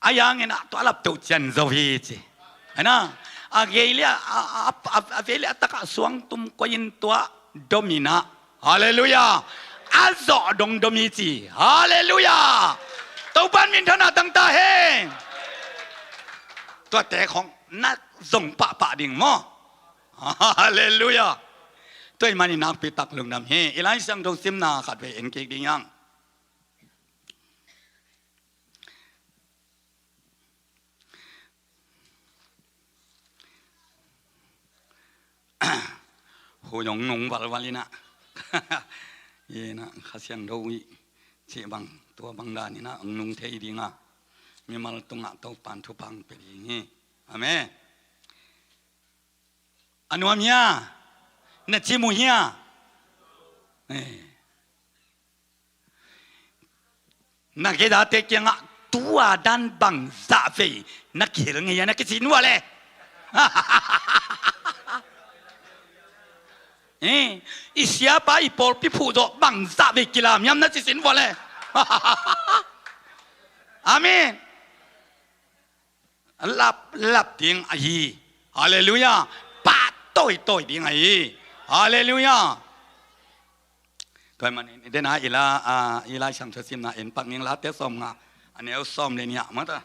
A yanginah tua a laptoh cian zo hi ci. Aina a gei le a, a, a, a, a vei le a takah suangtum koih in tua dominah. Halleluiah. A zawh dong dom hi ci. Halleluiah. Topan minthanna tangta hen. Tuate khong na zong pahpah ding maw? Halleluiah. Tua ahih manin nakpi tak lungdam hi. I Lai Siangtho simna khat vei en kik ding hiang. Hu zong nung valval inah. Inah Kha Siangtho i cih bang tua bang dan inah nung thei dinga mimal tungah Topan thupha pia ding hi. Amen. A nuam hia? Na cim uh hia? Eh. Na gei-ate kiangah Tua dan bangzah vei na kihel ngei a na kisin vua le. Eh, i siapa i pawlpi phuh zawh bangzah vei kilam hiam na kisin vua le. Amen. Lap lap ding ahi. Halleluiah. Pah tawitawi ding ahi. Halleluiah. Tua ahih manin i dena i la, ah, i Lai Siangtho simna en pak ning, Late sawmnga, a neu sawm le nih ah mata.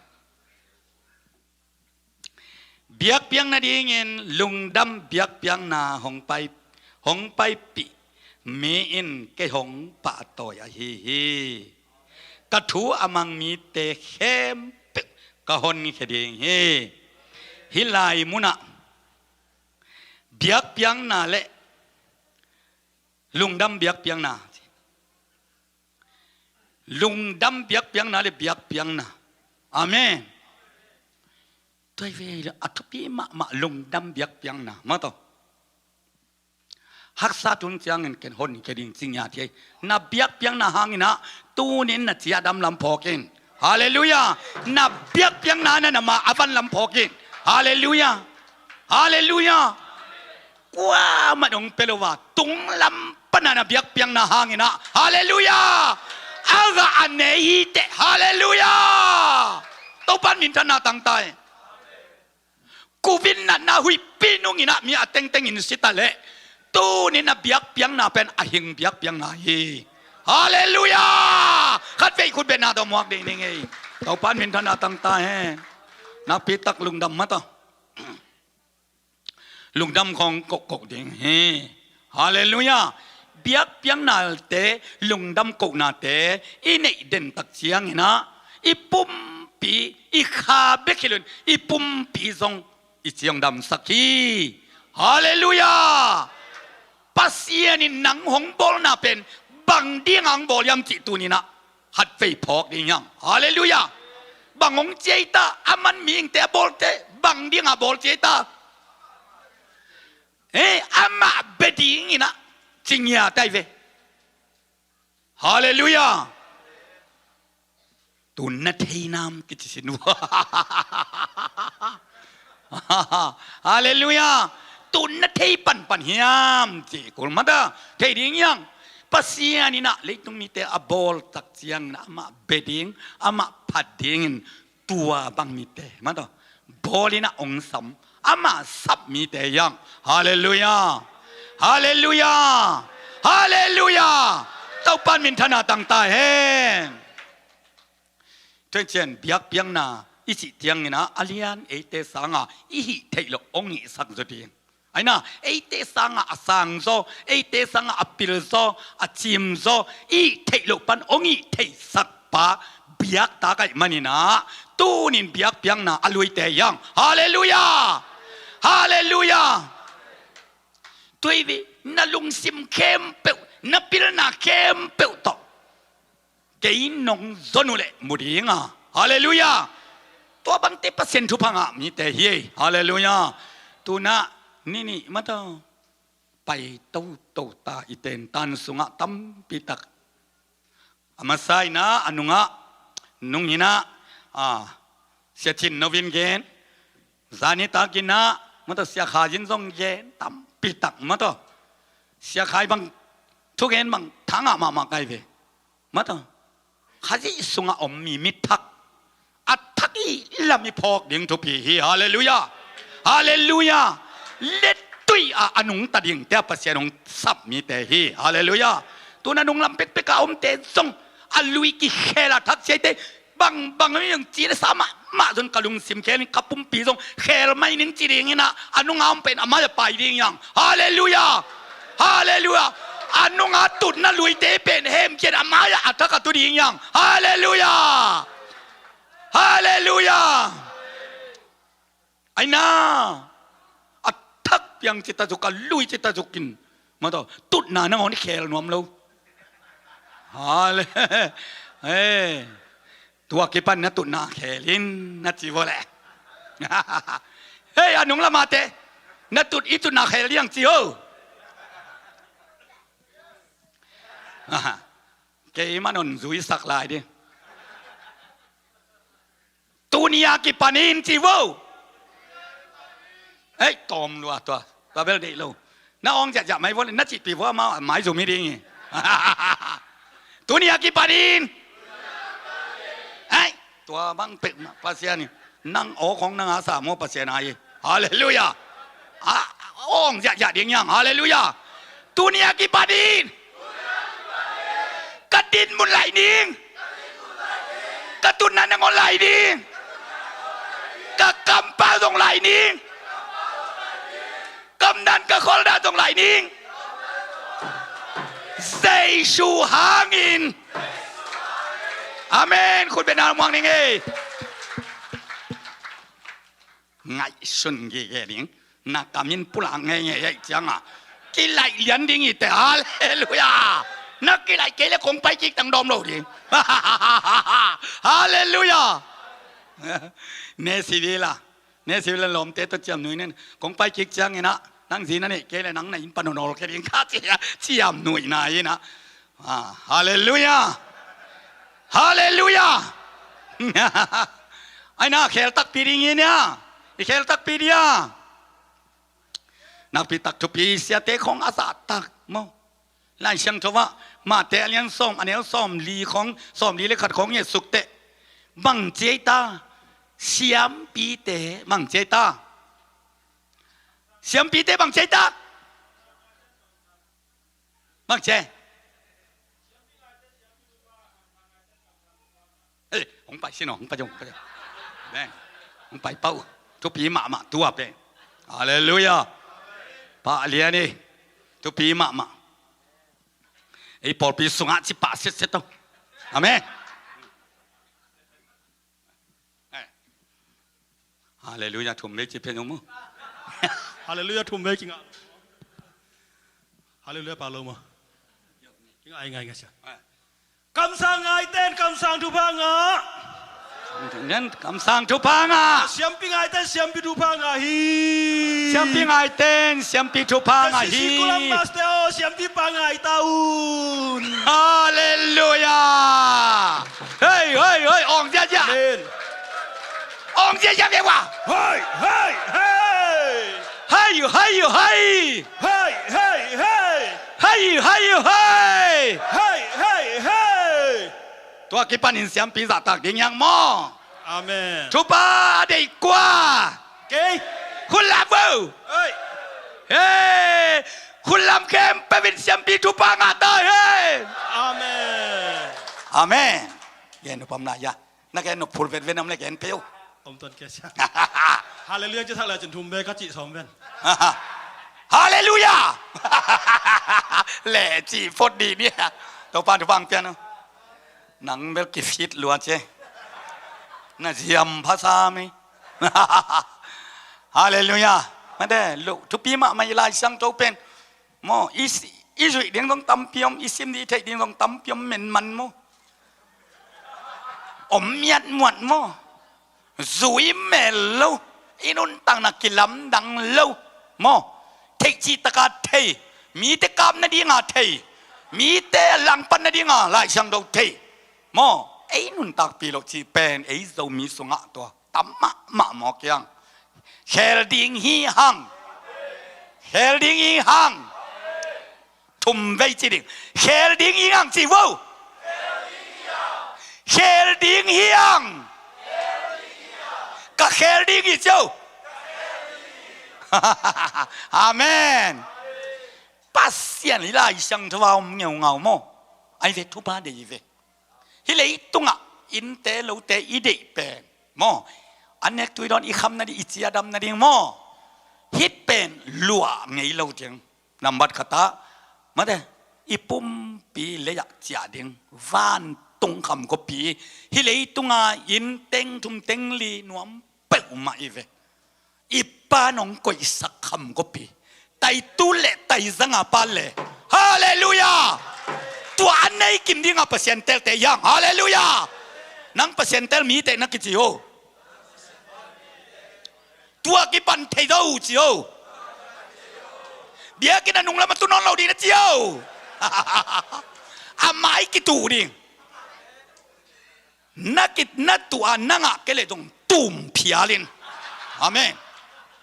Biakpiakna dingin lungdam biakpiakna hong pai, hong paipih mi in kei hong pahtawi ahi hi. Ka thu a mang mite khempeuh ka honkhia ding hi. Hih lai munah biakpiakna le lungdam biakpiakna, lungdam biakpiakna le biakpiakna. Amen. Tua hi ve, a thupi mahmah lungdam biakpiakna mata. Haksa tun ciangin ken honkhia ding ci ngiat hi. Na biakpiakna hangin ah tunin na ciah dam lam phawk in. Halleluiah. Na biakpiakna na na ma a van lam phawk in. Halleluiah. Halleluiah. Kuamah dong pia lo a, tunglam pana na biakpiakna hangin ah, halleluiah, a gah a nei hi teh. Halleluiah. Topan minthanna tangtai. Covid natna huihpi nungin ah mi a tengtengin si ta leh, tunin na biakpiakna pen a hing biakpiakna hi. Halleluiah. Khatvei khut betna tawh muak ding ning ei. Topan minthanna tangtai hen. Nakpitak lungdam mata. Lungdam khawng kohkoh ding hi. Halleluiah. Biakpiaknate, lungdam kohnate i neih den tak ciangin ah i pumpi, i kha bek hi loin i pumpi zong i ciangdamsak hi. Halleluiah. Pasian in nang hong bawlna pen bang dingah hong bawl hiam cih tunin ah khatvei phawk ding hiam? Halleluiah. Bang hong ci ei ta, a man mihingte a bawlte bang dingah bawl ci ei ta? Eh, amah bia dingin ah ci ngiat ai ve. Halleluiah. Tu na thei nam kici sin uh. Halleluiah. Tu na thei panpan hiam ci kul mata. Thei ding hiam? Pasian in ah leitung mite a bawl tak ciangin amah bia ding, amah phat dingin tua bang mite mata bawl in ah hong sam, amah sap mite hiam? Halleluiah. Halleluiah. Halleluiah. Topan minthanna tangtai hen. Tua ciang biakpiakna i cih ciangin ah a lian eite sangah i hih theih loh hong hihsak zaw ding. Aina, eite sangah a sang zaw, eite sangah a pil zaw, a cim zaw, i hih theih loh pan hong hih theihsak pa biaktak ahih manin ah tunin biakpiakna a luite hiam? Halleluiah. Halleluiah. Tua hi ve, na lungsim khempeuh, na pilna khempeuh tawh kei nong zon uh leh mu ding a. Halleluiah. Tua bangte Pasian thupha ngah mite hi ei. Halleluiah. Tu-in ah ni nih mata pai toto ta, i tentan sungah tampi tak. A masa in ah a nungah, nung in ah, a, Sia Cin No in gen, zani tak in ah mata Sia Khai in zong gen tampi tak mata. Sia Khai bang thugen bang thangah mahmah kai ve. Mata, Khazih sungah om mi mithak, a thak i lam i phawk ding thupi hi. Halleluiah. Halleluiah. Lettui ah a nungta dingte ah Pasian hong sap mite hi. Halleluiah. Tu-in ah nunglam pekpek ah omte zong a lui kikhel a thak ciaite bangbang mi hong ci na sa mahmah zong ka lungsim khel in ka pumpi zong khel mai ning ci dingin ah a nunga om pen a mai-ah pai ding hiam? Halleluiah. Halleluiah. A nunga tutna luite pen hemcian a mai-ah a thak a tu ding hiam? Halleluiah. Halleluiah. Aina, a thak piang cita zuk, a lui cita zuk in mata tutna nangawn i khel nuam lo. Halle. Hey. Tua kipan na tutna khel in na ci vua leh. Hei, a nunglam ate, na tut i tutna khel ding ci ho. Kei man hon zuisak lai ding. Tuni a kipanin ci vo. Ei, tawm lua tua. Tua bel deih lo. Na awng ziahziah mai vo le, na cihpih vo, amau a mai zum hi ding hi. Tuni a kipanin. Ei, tua bang pek mah Pasian hi. Nang aw khong nang a sa maw Pasian a hi. Halleluiah. A, awng ziahziah ding hiang. Halleluiah. Tuni a kipanin. Ka din mun lai ning. Ka tunna nangawn lai ning. Ka kampau zong lai ning. Ka omdan ka kholdan zong lai ning. Jesu hangin. Amen. Khut beng na muang ning ei. Ngaihsun gige ding. Na kam in pulak ngeingei ahih ciangin kilaih lian ding hi teh. Halleluiah. Na kilaih kei leh kong pai kik tang dawm lo ding. Halleluiah. Ne sivil a, ne sivil a lawmte tawh ciamnuih nen kong pai kik ciangin ah, nang zi na neih kei leh nang na inn pan hong hawlkhia ding ka ci a, ciamnuihna in ah. Ah, halleluiah. Halleluiah. Ai na khel takpi ding hi nia. I khel takpi dia. Nakpi tak thupi siate khong a zahtak maw. Lai Siangtho ah Mate a lian sawm, a neu sawmli khong, sawmli le khat khong i et suk teh. Bang ci ei ta. Siampite bang ci ei ta. Siampite bang ci ei ta. Bang ci ei. Eh, hong pai sin aw, hong pai zong, hong pai zong. Amen. Hong pai pah uh. Thupi mahmah tua pen. Halleluiah. Pah lian hi. Thupi mahmah. Ei pawlpi sungah ci pah setset aw. Amen. Eh. Halleluiah, thum vei ci phen uh maw. Halleluiah, thum vei kingah. Halleluiah, pah lo maw. Kingah, ai ngai ngai sia. Kamsang ngaiten kamsang thupha ngah. Kamsang thupha ngah. Siampi ngaiten siampi thupha ngah hi. Siampi ngaiten siampi thupha ngah hi. Sisi kulam master aw, siampi pa ngai ta un. Halleluiah. Hei, hei, hei, awng ziahziah. Amen. Awng ziahziah ve ua. Hei, hei, hei. Hei, hei, hei. Hei, hei, hei. Hei, hei, hei. Hei, hei, hei. Tua kipanin siampi zahtak ding hiang maw. Amen. Thupha a deih kua. Kei. Khut lam vo. Hei. Hei. Khut lam khempeuh in siampi thupha ngah ta hen. Amen. Amen. Gen uh pam na ia. Na gen nop phul vetvet nam le gen pheu. Om tuan kia sia. Halleluiah ci thak le cin thum ve ka cih sawm ven. Halleluiah. Le cih phot dih nia. Topa'n thupha hong pia in. Nang bel kifit lua ci. Na ziam phasa mei. Halleluiah. Mate lo thupi mahmah i Lai Siangtho pen. Maw, i si-, i zuih ding zong tampi om, i sim ding i theih ding zong tampi om, men man maw. Om miatmuat maw. Zui mel lo. I nuntakna kilamdang lo. Maw. Theih cih taka thei. Mite kap nadinga thei. Mite langpan nadinga Lai Siangtho thei. Maw. Ei nuntakpih loh cih pen ei Zomi sungah tua tam mahmah mawk hiang. Khel ding hi hang. Khel ding hi hang. Thum vei ci ding. Khel ding hi hang ci vo. Khel ding hi hang. Ka khel ding hi ci o. Amen. Pasian i Lai Siangtho a om ngeungau maw. Ai ve thupha deih ve. Hih leitungah innte lote i deih pen maw, a nek tui dawn i kham nading, i ciadam nading maw, hih pen luah ngei lo ding. Nambat khatah mate, i pumpi lei-ah ciah ding. Vantung kham kawpi, hih leitunga inn teng thum teng li nuam peuhmah i ve. I Pa nong koihsak kham kawpi. Taitu le taizanga pa le. Halleluiah. Tua a nei kim dinga Pasian telte hiang. Halleluiah. Nang Pasian tel mite na kici ho. Tua kipan thei zo ci ho. Biakinn a nung lam a tu nawn lo ding na ci ho. A mai kitu ding. Na kit na tua na ngah kei leh zong pum phial in. Amen.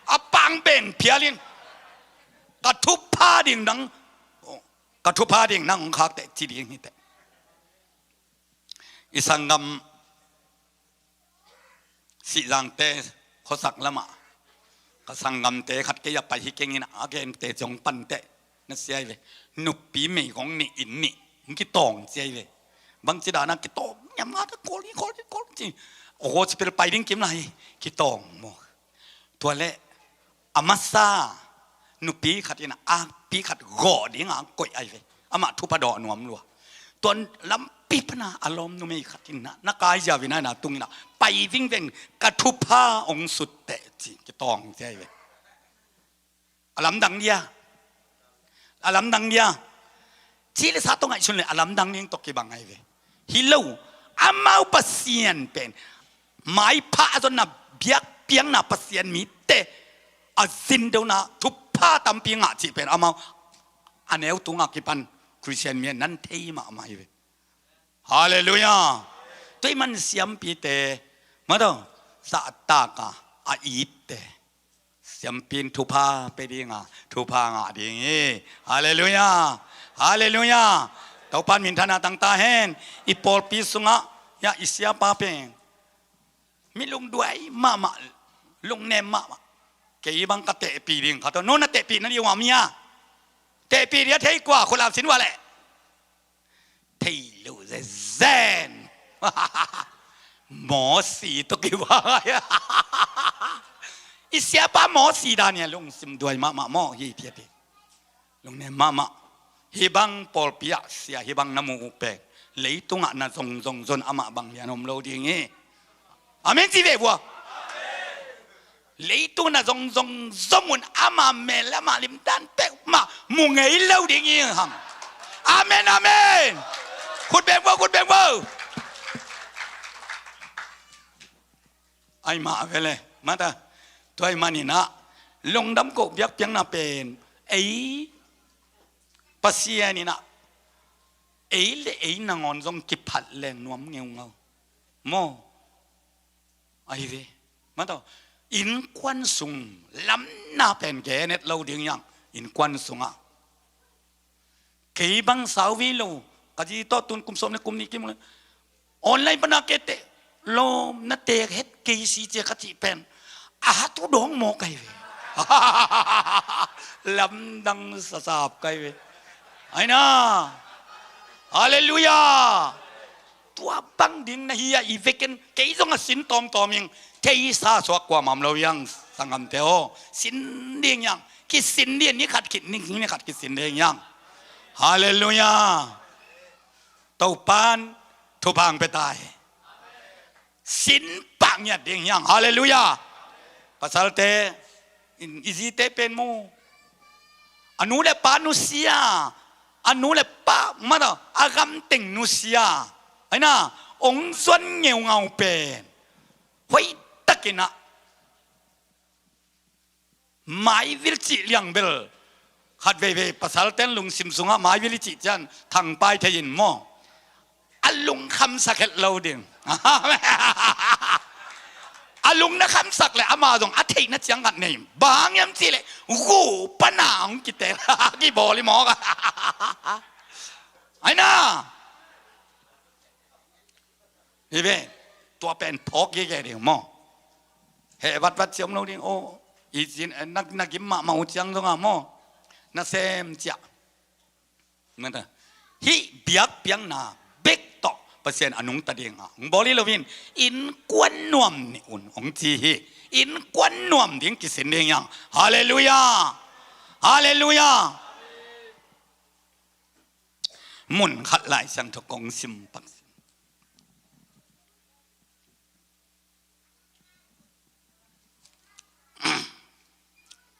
A pang beng phial in. Ka thupha ding nang, ka thupha ding nang hong khak teh ci ding hi teh. I sanggam Sihzangte khuasak lamah ka sanggamte khat kei a pai hi keng in a, a gente zong pan teh na sia hi ve. Nupi meigong nih inn nih hong kitawng cia hi ve. Bangci dan a kitawng niam nga teh kawl hi kawl hi kawl ci. Hospital pai ding kim lai hi. Kitawng maw. Tua leh a masa nupi khat in a akpi khat gawh ding a koih ai ve. Amah thupha dawh nuam lua. Tuan lampi pana a lawm numei khat in na, na kai zia vin a na tung in a pai vingveng ka thupha ong sut teh ci kitawng ci ai ve. A lamdang dia. A lamdang dia. Ci le sa tawh ngaihsun le a lamdang ding tawh kibang ai ve. Hi lo, amau Pasian pen maipha a zonna biakpiakna Pasian mite a zindona thupha tampi ngah cih pen amau a neu tunga kipan Khristian mi a nan thei mahmah hi ve. Halleluiah. Tua ahih man siampite, mataw, zahtaka a itte siampi in thupha pe dinga thupha ngah ding hi. Halleluiah. Halleluiah. Topan minthanna tangta hen. I pawlpi sungah ya i siapa pen mi lungduai mahmah, lungnem mahmah. Kei bang ka tehpih ding khat aw, no na tehpih na ding uh a mi a tehpih ding a thei kua khulap sin ua leh. Thei lo zezen. Mawsi tuk i vai. I siapa Mawsi dan ia lungsim duai mahmah maw hi phiapi. Lungnem mahmah. Hih bang pawlpi ah sia hih bang na mu uh pen leitungah na zongzong zon amah bang lian om lo ding hi. Amen ci ve vua. Leitung na zongzong zong un ama mel ama limdan peuhmah mu ngei lo ding hi hang. Amen, amen. Khut beng vo, khut beng vo. Ai mah vele mata. Tua ahih manin ah lungdam koh biakpiakna pen ei Pasian in ah ei le ei nangawn zong kiphat leng nuam ngeungau maw. Ahi ve. Mataw, innkuan sung lamna pen gen et lo ding hiang. Innkuan sungah kei bang sau vei lo. Ka zi tawh tun kum sawm le kum nih kim le online pana kei teh lawm na tek het kei si cia ka cih pen a hatu dawng mawk ahi ve. Lamdang sasap ka hi ve. Aina. Halleluiah. Tua bang ding na hi a i vekin kei zong a sin tawmtawm ing. Theisa suak kuamah om lo hiang. Sanggamte aw, sin ding hiang. Kisin ding, ni khat khit ni, ni khat kisin ding hiang. Halleluiah. Topan thupha ong pia ta hi. Sin pah ngiat ding hiang. Halleluiah. Pasalte in i zite pen mu a nu le pa nusia, a nu le pa mata a gamteng nusia. Aina ong zuan ngeungau pen hoihtakin ah maivil cih liang bel khat veivei pasalten lungsim sungah maivil i cih cian thangpai thei in maw. A lungkhamsak het lo ding. A lung na khamsak le ama zong a theihna ciang khat nei. Bang hiam cih le gu pana hong kitel kibawl i mawk a. Aina. Hi ve, tua pen phawk gige ding maw. Heh vatvat ciam lo ding aw. I cin na, na gim mahmah uh ciang zongah maw. Na sem ciah. Hih biakpiakna bek tawh Pasian a nungta dingah hong bawl hi loin innkuan nuam nih un hong ci hi. Innkuan nuam ding kisin ding hiang. Halleluiah. Halleluiah. Mun khat Lai Siangtho kong sim pak.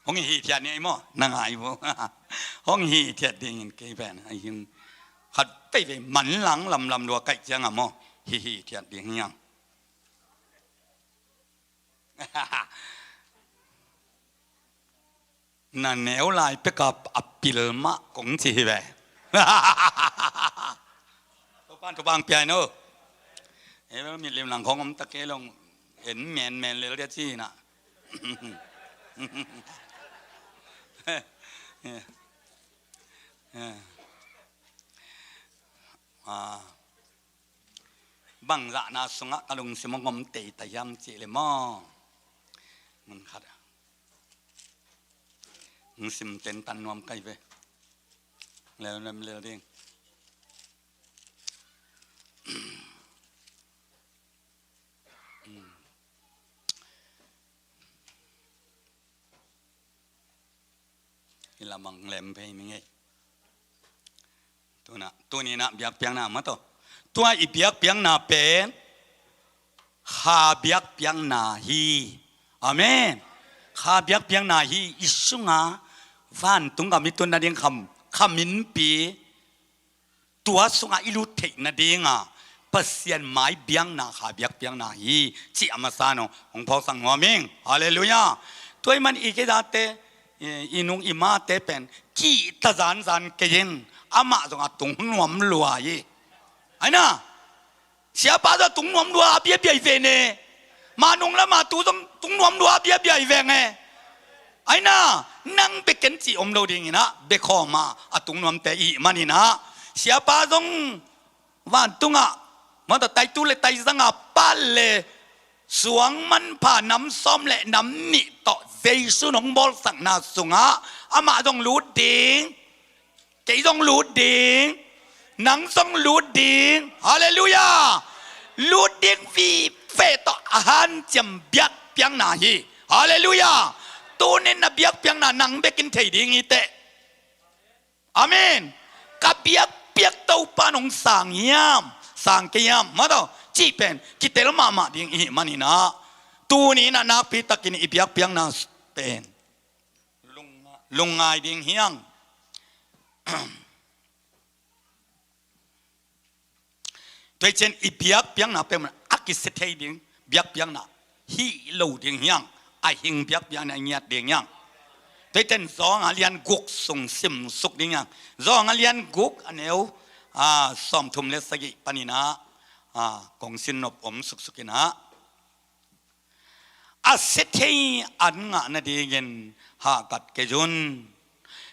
Hong hithiat ni ei maw, na ngai vo. Hong hithiat dingin kei pen a hing khat peivei manlang lamlam lua kaih ciangah maw, hi hithiat ding hiang. Na neu lai peka a pil mah kong ci hi ve. Topan thupha ong pia in aw. Ei bel mitlim lang khong om ta kei long. en menmen lel dia ci na. Ah, bang zahna sungah ka lungsim hong om teitei hiam cih le maw? Mun khat ah hong sim tentan nuam kai ve. Lel nem lel ding. I lamang lem phei ning ei. Tuna, tuni na biakpiakna mah tawh. Tua i biakpiakna pen kha biakpiakna hi. Amen. Kha biakpiakna hi. I sunga vantung gam i tun nading kham, kha minpi, tua sungah i lut theih nadinga Pasian mai biakna kha biakpiakna hi cih a masa nong hong phawksak nuam ing. Halleluiah. Tua ahih man i kei zate, i, i nung i mate pen kihta zanzan kei in, amah zong a tung nuam lua hi. Aina, siapa zong a tung nuam lua a biabiai ve ne. Manung lama tu zong tung nuam lua a biabiai ve nge. Aina, nang bek ken cih om lo dingin ah, bek khawma a tung nuamte i hih manin ah, siapa zong vantungah, mawtaw, taitu le taizanga pal le suang manpha nam sawm le nam nih tawh Jesu nong bawlsakna sungah amah zong lut ding, kei zong lut ding, nang zong lut ding. Halleluiah. Lut ding vive tawh a hanciam biakpiakna hi. Halleluiah. Tunin na biakpiakna nang bekin thei ding hi teh. Amen. Ka biakpiak Topa nong sang hiam, sang kei hiam, mawtaw, cih pen kitel mahmah ding i hih manin ah, tunin ah nakpitakin i biakpiakna pen lungngai ding hi hang. Tua hi ciang i biakpiakna pen a kisia thei ding biakpiakna hi lo ding hi hang, a hing biakpiakna ngiat ding hi hang. Tua hi ciang Zawhang a lian guk sung simsuk ding hi hang. Zawhang a lian guk a neu, a, sawmthum le sagih panin ah, a, kong sin nop om suksuk in ah. A sia thei an ngah nadingin hahkat kei un.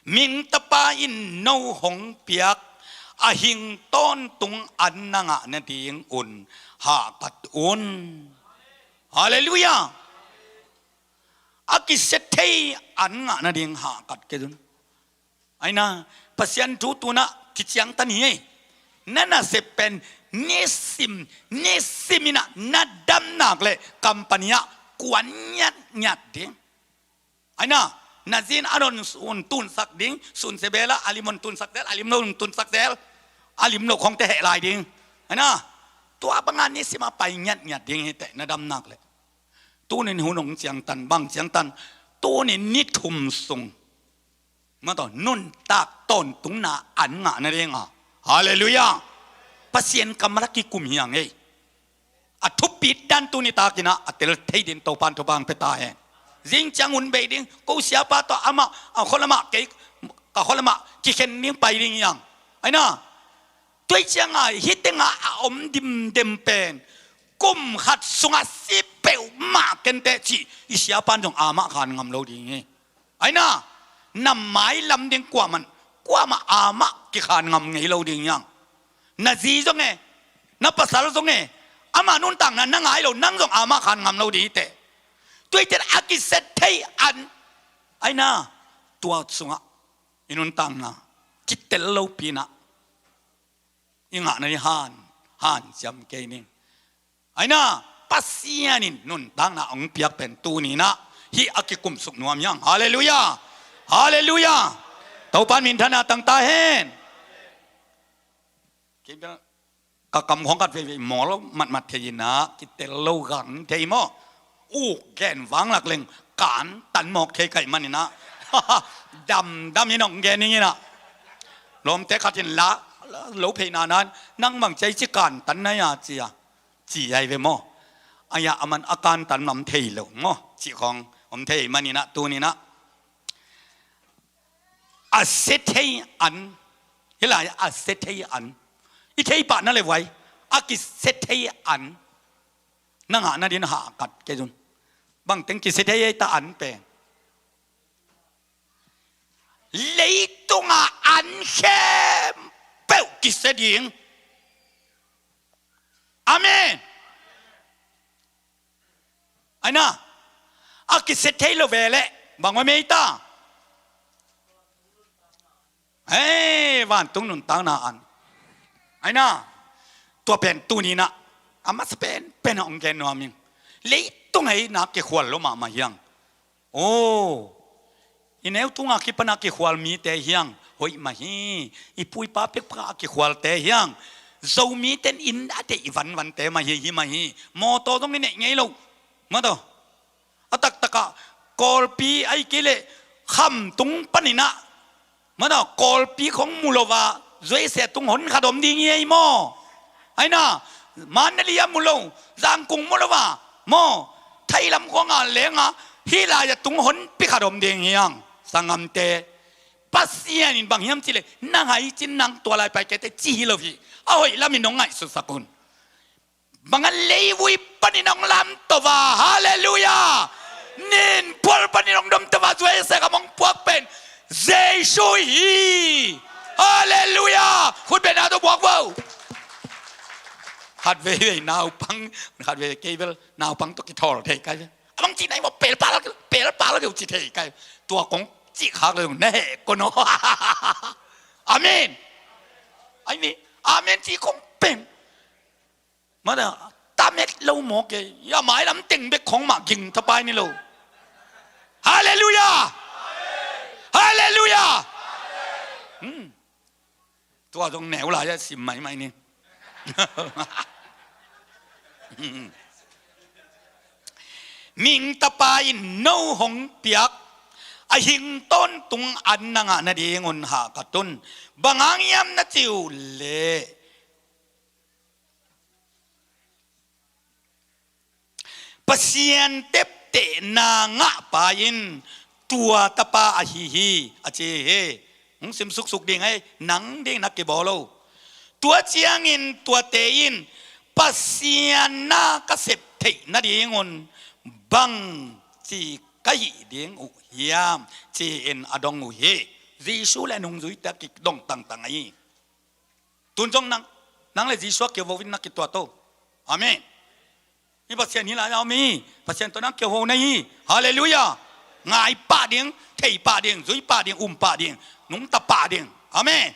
Min Tapa in no hong piak a hing tawntung an na ngah nadingun hahkat un. Halleluiah. A kisia thei an ngah nading hahkat kei un. Aina, Pasian thu tu-in ah kiciangtan hi ei. Na nasep pen nisim, nisim in ah na damnak le company ah kuan ngiatngiat ding. Aina, na zi in a non sun tunsak ding, sun sia bel ah a lim hong tunsak zel, a lim lo hong tunsak zel, a lim lo khong teh heh lai ding. Aina, tua bang a nisim a pai ngiatngiat ding hi teh na damnak le. Tunin hun hong ciangtan, bang ciangtan, tunin ni thum sung, mawtaw, nuntak tawntungna an ngah nading a. Halleluiah. Pasian kam a la kikum hi hang ei. A thupit dan tuni takin ah a tel thei dingin Topan thupha hong pia ta hen. Zing ciang hun bei ding, ko siapa tawh amah, a khualamah kei, ka khualamah kikhen ding pai ding hi hang. Aina, tua hi ciang a hih teng ah a om dimdem pen kum khat sungah si peuhmah ken teh cih i siapa in zong amah khan ngam lo ding hi. Aina, na mailam ding kuamah, kuamah amah kikhan ngam ngei lo ding hi hang. Na zi zong e, na pasal zong e, amah nuntakna na ngai lo, nang zong amah khan ngam lo ding hi teh. Tua hi teh a kisia thei an, aina, tua sungah i nuntakna kitel lopi in ah i ngah nading han, hanciam kei ning. Aina, Pasian in nuntakna hong piak pen tuni in ah hih a kikumsuk nuam hi hang. Halleluiah. Halleluiah. Topan minthanna tang ta hen. Kei bel ka kam khong khat veivei mawl matmat thei in ah kitel lo gang thei maw. Uk gen vang lak leng kantan mawk thei ka hih manin ah damdam in hong gen ning in ah. Lawmte khat in la lo phei nanan, nang bang ci a, ci kantan na hia ci a, ci a hi ve maw. Aia, aman a kantan lam thei lo maw, cih khong om thei manin ah tunin ah a sia thei an, hih lai a sia thei an, i thei pah na le vai, a kisia thei an, Na ngah nading hahkat kei zun. Bangteng kisia thei ei ta an pen. Leitunga an khempeuh kisia ding. Amen. Aina, a kisia thei lo ve leh bang om ei ta? Hei, vantung nuntakna an. Aina, tua pen tuni-in ah a masa pen pen a hong gen nuam ing. Leitung hei na kikhual lo mahmah hiang. Aw, i neu tunga kipana kikhual mite hiang hoih mah hi. I pu i pa pekpeka a kikhualte hiang. Zomite in a deih vanvante mah hi, hi mah hi. Mawtaw zong i neih ngei lo. Mawtaw. A taktakah Kawlpi ahih kei leh Khamtung panin ah, mawtaw, Kawlpi khong mu lo a, Zuaise tung hon khat om ding hi ei maw? Aina, Mandalay a mu lo, Zangkung mu lo a, maw, Thailam khong a leng a, hih lai-ah tung honpi khat om ding hiang. Sanggamte, Pasian in bang hiam cih leh, nang hai cin nang tua lai pai kei teh ci hi lo hi. A hoih lamin hong ngaihsutsak un. Bang a leivui panin hong lamto a, halleluiah. Ninphual panin hong domto a, Zuaise gam hong puak pen Jesu hi. Halleluiah. Khut beng na tawh puak vo. Khat veivei naupang, khat veivei kei bel naupang tawh kithawl thei kai ve. A bang cih nai maw, pelpal, pelpal keu ci thei kai. Tua kong cih khak lo na heh ko no. Amen. Ai ni, amen ci kong pen. Mawtaw, tamet lo maw kei. Ya mailam teng bek khong mah ging thapai ni lo. Halleluiah. Halleluiah. Hmm. Tua zong neu lai-ah sim maimai ni. Mihing Tapa in no hong piak a hing tawntung an na ngah nadingun hahkat un. Bang hang hiam na cih uh leh, Pasian teptehna ngahpa in tua tapa ahi hi, a ci hi. Hong sim suksuk ding ei, nang ding na kibawl lo. Tua ciangin tuate in Pasian na ka sep theih nadingun bangci ka hih ding uh hiam, ci-in a dong uh hi. Jesu le nungzuite a kidong tangtang ahi. Tun zong nang, nang le Jesu a keu vo in na kituat o. Amen. Hih Pasian hih lai-ah om hi. Pasian tawh nang keu vo na hi. Halleluiah. Ngai pah ding, thei pah ding, zui pah ding, um pah ding, nungta pah ding. Amen.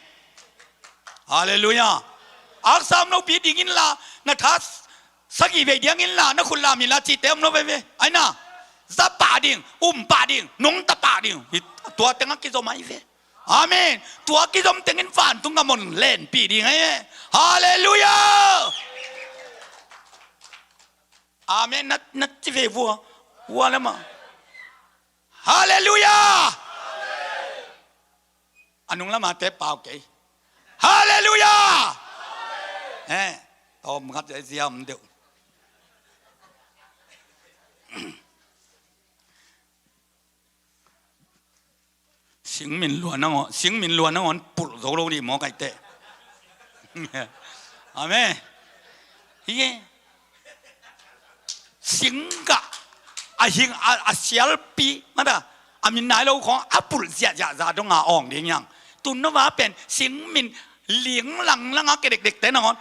Halleluiah. Aksam lopi ding inla, na tha sagih vei ding inla, na khut lam inla cihte om lo veve. Aina, za pah ding, um pah ding, nungta pah ding. Hih tua tengah kizom ahi ve. Amen. Tua kizom tengin vantung a mon lenpih ding ahi. Halleluiah. Amen. Na, na ci ve vua. Vua le mah. Halleluiah. A nung lamate pau kei. Halleluiah. Eh, tawm ngat ziam deuh. Singmin luan nangawn, singmin luan nangawn pulh zo lo dih maw kaite. Amen. Hi. Singgah a hing a, a sialpi mata a min nai lo khong a pulh ziahziah za donga awng ding hiang. Tun no va pen singmin ling langlang a ke dekdekte nangawn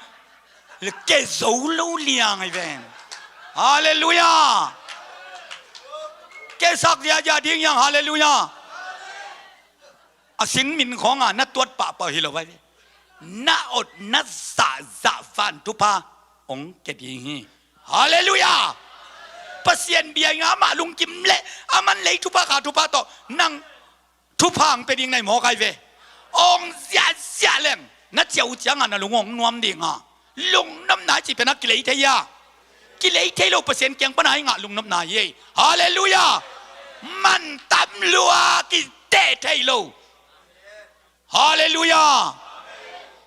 le ke zo lo liang ahi ven. Halleluiah. Ke sak ziahziah ding hiang. Halleluiah. A singmin khawngah na tuat pahpah hi lo ahi ven. Na ot na zahzah van thupha hong ke ding hi. Halleluiah. Pasian bia in amah lungkim leh aman lei thupha kha thupha tawh nang thupha hong pia ding na hi mawk ahi ve. Hong ziahziah leng na ciah uh ciangah na lung hong nuam dinga, lungnopna i cih pen a kilei thei a, kilei thei lo Pasian kiang pana i ngah lungnopna hi ei. Halleluiah. Mantam lua kiteh thei lo. Halleluiah.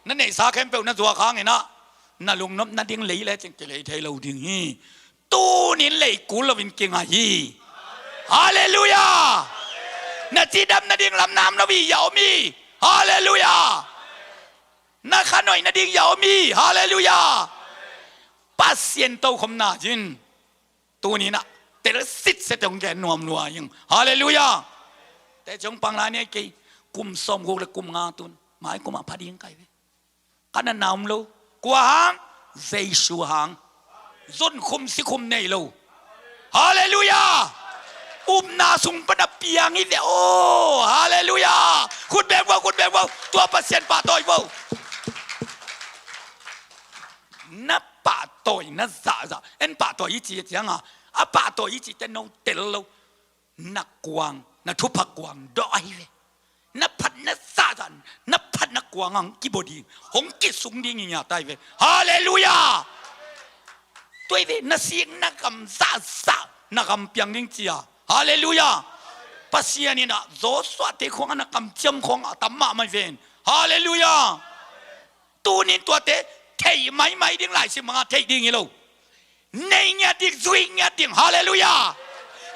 Na neihsa khempeuh na zuak hanginah na lungnop nading lei lecin kilei thei lo ding hi. Tunin lei kul loin kingai hi. Halleluiah. Na cidam nading lam nam lo hi, ya om hi. Halleluiah. Na khanoih nading ya om hi. Halleluiah. Pasian tokhomna cin Tuni-in ah tel sitset teh hong gen nuam lua ing. Halleluiah. Teci hong pang lai ni ei kei. Kum sawmguk le kum nga tun mai kum ah pha ding ka hi ve. Ka natna om lo. Kua hang? Jesu hang. Zun khum si khum nei lo. Halleluiah. Upna sung pan a piang hi ve aw. Halleluiah. Khut beng vo, khut beng vo. Tua Pasian pahtawi vo. Na pahtawi na zahzah. En pahtawi i ci cianga, a pahtawi i cite no tel lo. Na kuang, na thupha kuang dawh ahi ve. Na phat na zahzah, na phat na kuang hong kibawh ding, hong kisung ding i ngiat ahi ve. Halleluiah. Tua hi ve, na sik na gam zahzah na gam piang ding ci a. Halleluiah. Pasian in ah Joshua te khawng a na kamciam khawng a tam mahmah hi ven. Halleluiah. Tunin tuate theih maimai ding, Lai Siangtho banga theih ding hi lo. Nei ngiat ding, zui ngiat ding. Halleluiah.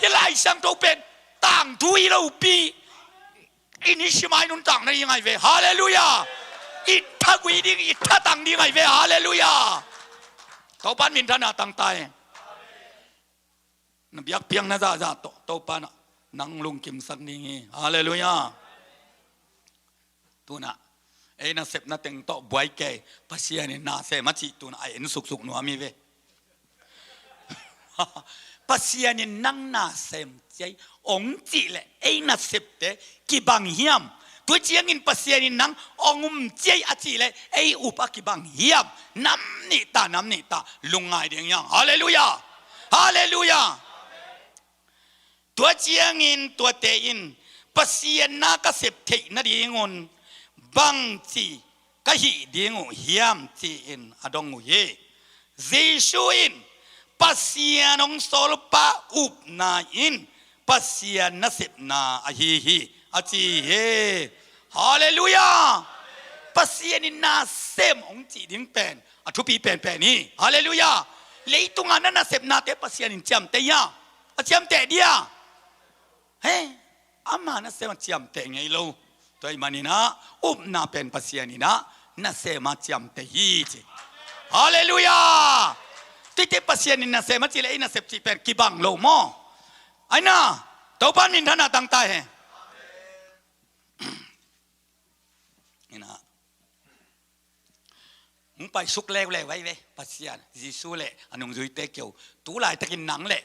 Hih Lai Siangtho pen tangthu hi lopi. I nisim a i nuntakna ding ahi ve. Halleluiah. I thagui ding, i thatang ding ahi ve. Halleluiah. Topan minthanna tangta hen. Na biakpiakna zahzah tawh Topa in ah nang lungkimsak ding hi. Halleluiah. Tuna ei nasepna teng tawh buai kei, Pasian in na sem a cih tuna a en suksuk nuam hi ve. Pasian in nang na sem ciai hong cih leh ei nasepte kibang hiam? Tua ciangin Pasian in nang hong um ciai a cih leh ei up a kibang hiam? Nam nih ta, nam nih ta, lungngai ding hiam? Halleluiah. Halleluiah. Tua ciangin tuate in Pasian na ka sep theih nadingun bangci ka hih ding uh hiam ci-in a dong uh hi. Jesu in Pasian hong sawlpa upna in Pasian nasepna ahi hi a ci hi. Halleluiah. Pasian in na sem hong cih ding pen a thupi penpen hi. Halleluiah. Leitungah na nasepnate Pasian in ciamteh hi a, a ciamteh dia. He, ama nasem a ciamteh ngei lo. Tua ahih manin ah upna pen Pasian in ah nasem a ciamteh hi ci. Halleluiah. Tuite Pasian in nasem a cih leh ei nasep cih pen kibang lo maw? Aina, Topan minthanna tangta hen. Ina. Hong paisuk leuleu ahi ve Pasian, Jesu le a nungzuite kiho. Tu laitakin nang le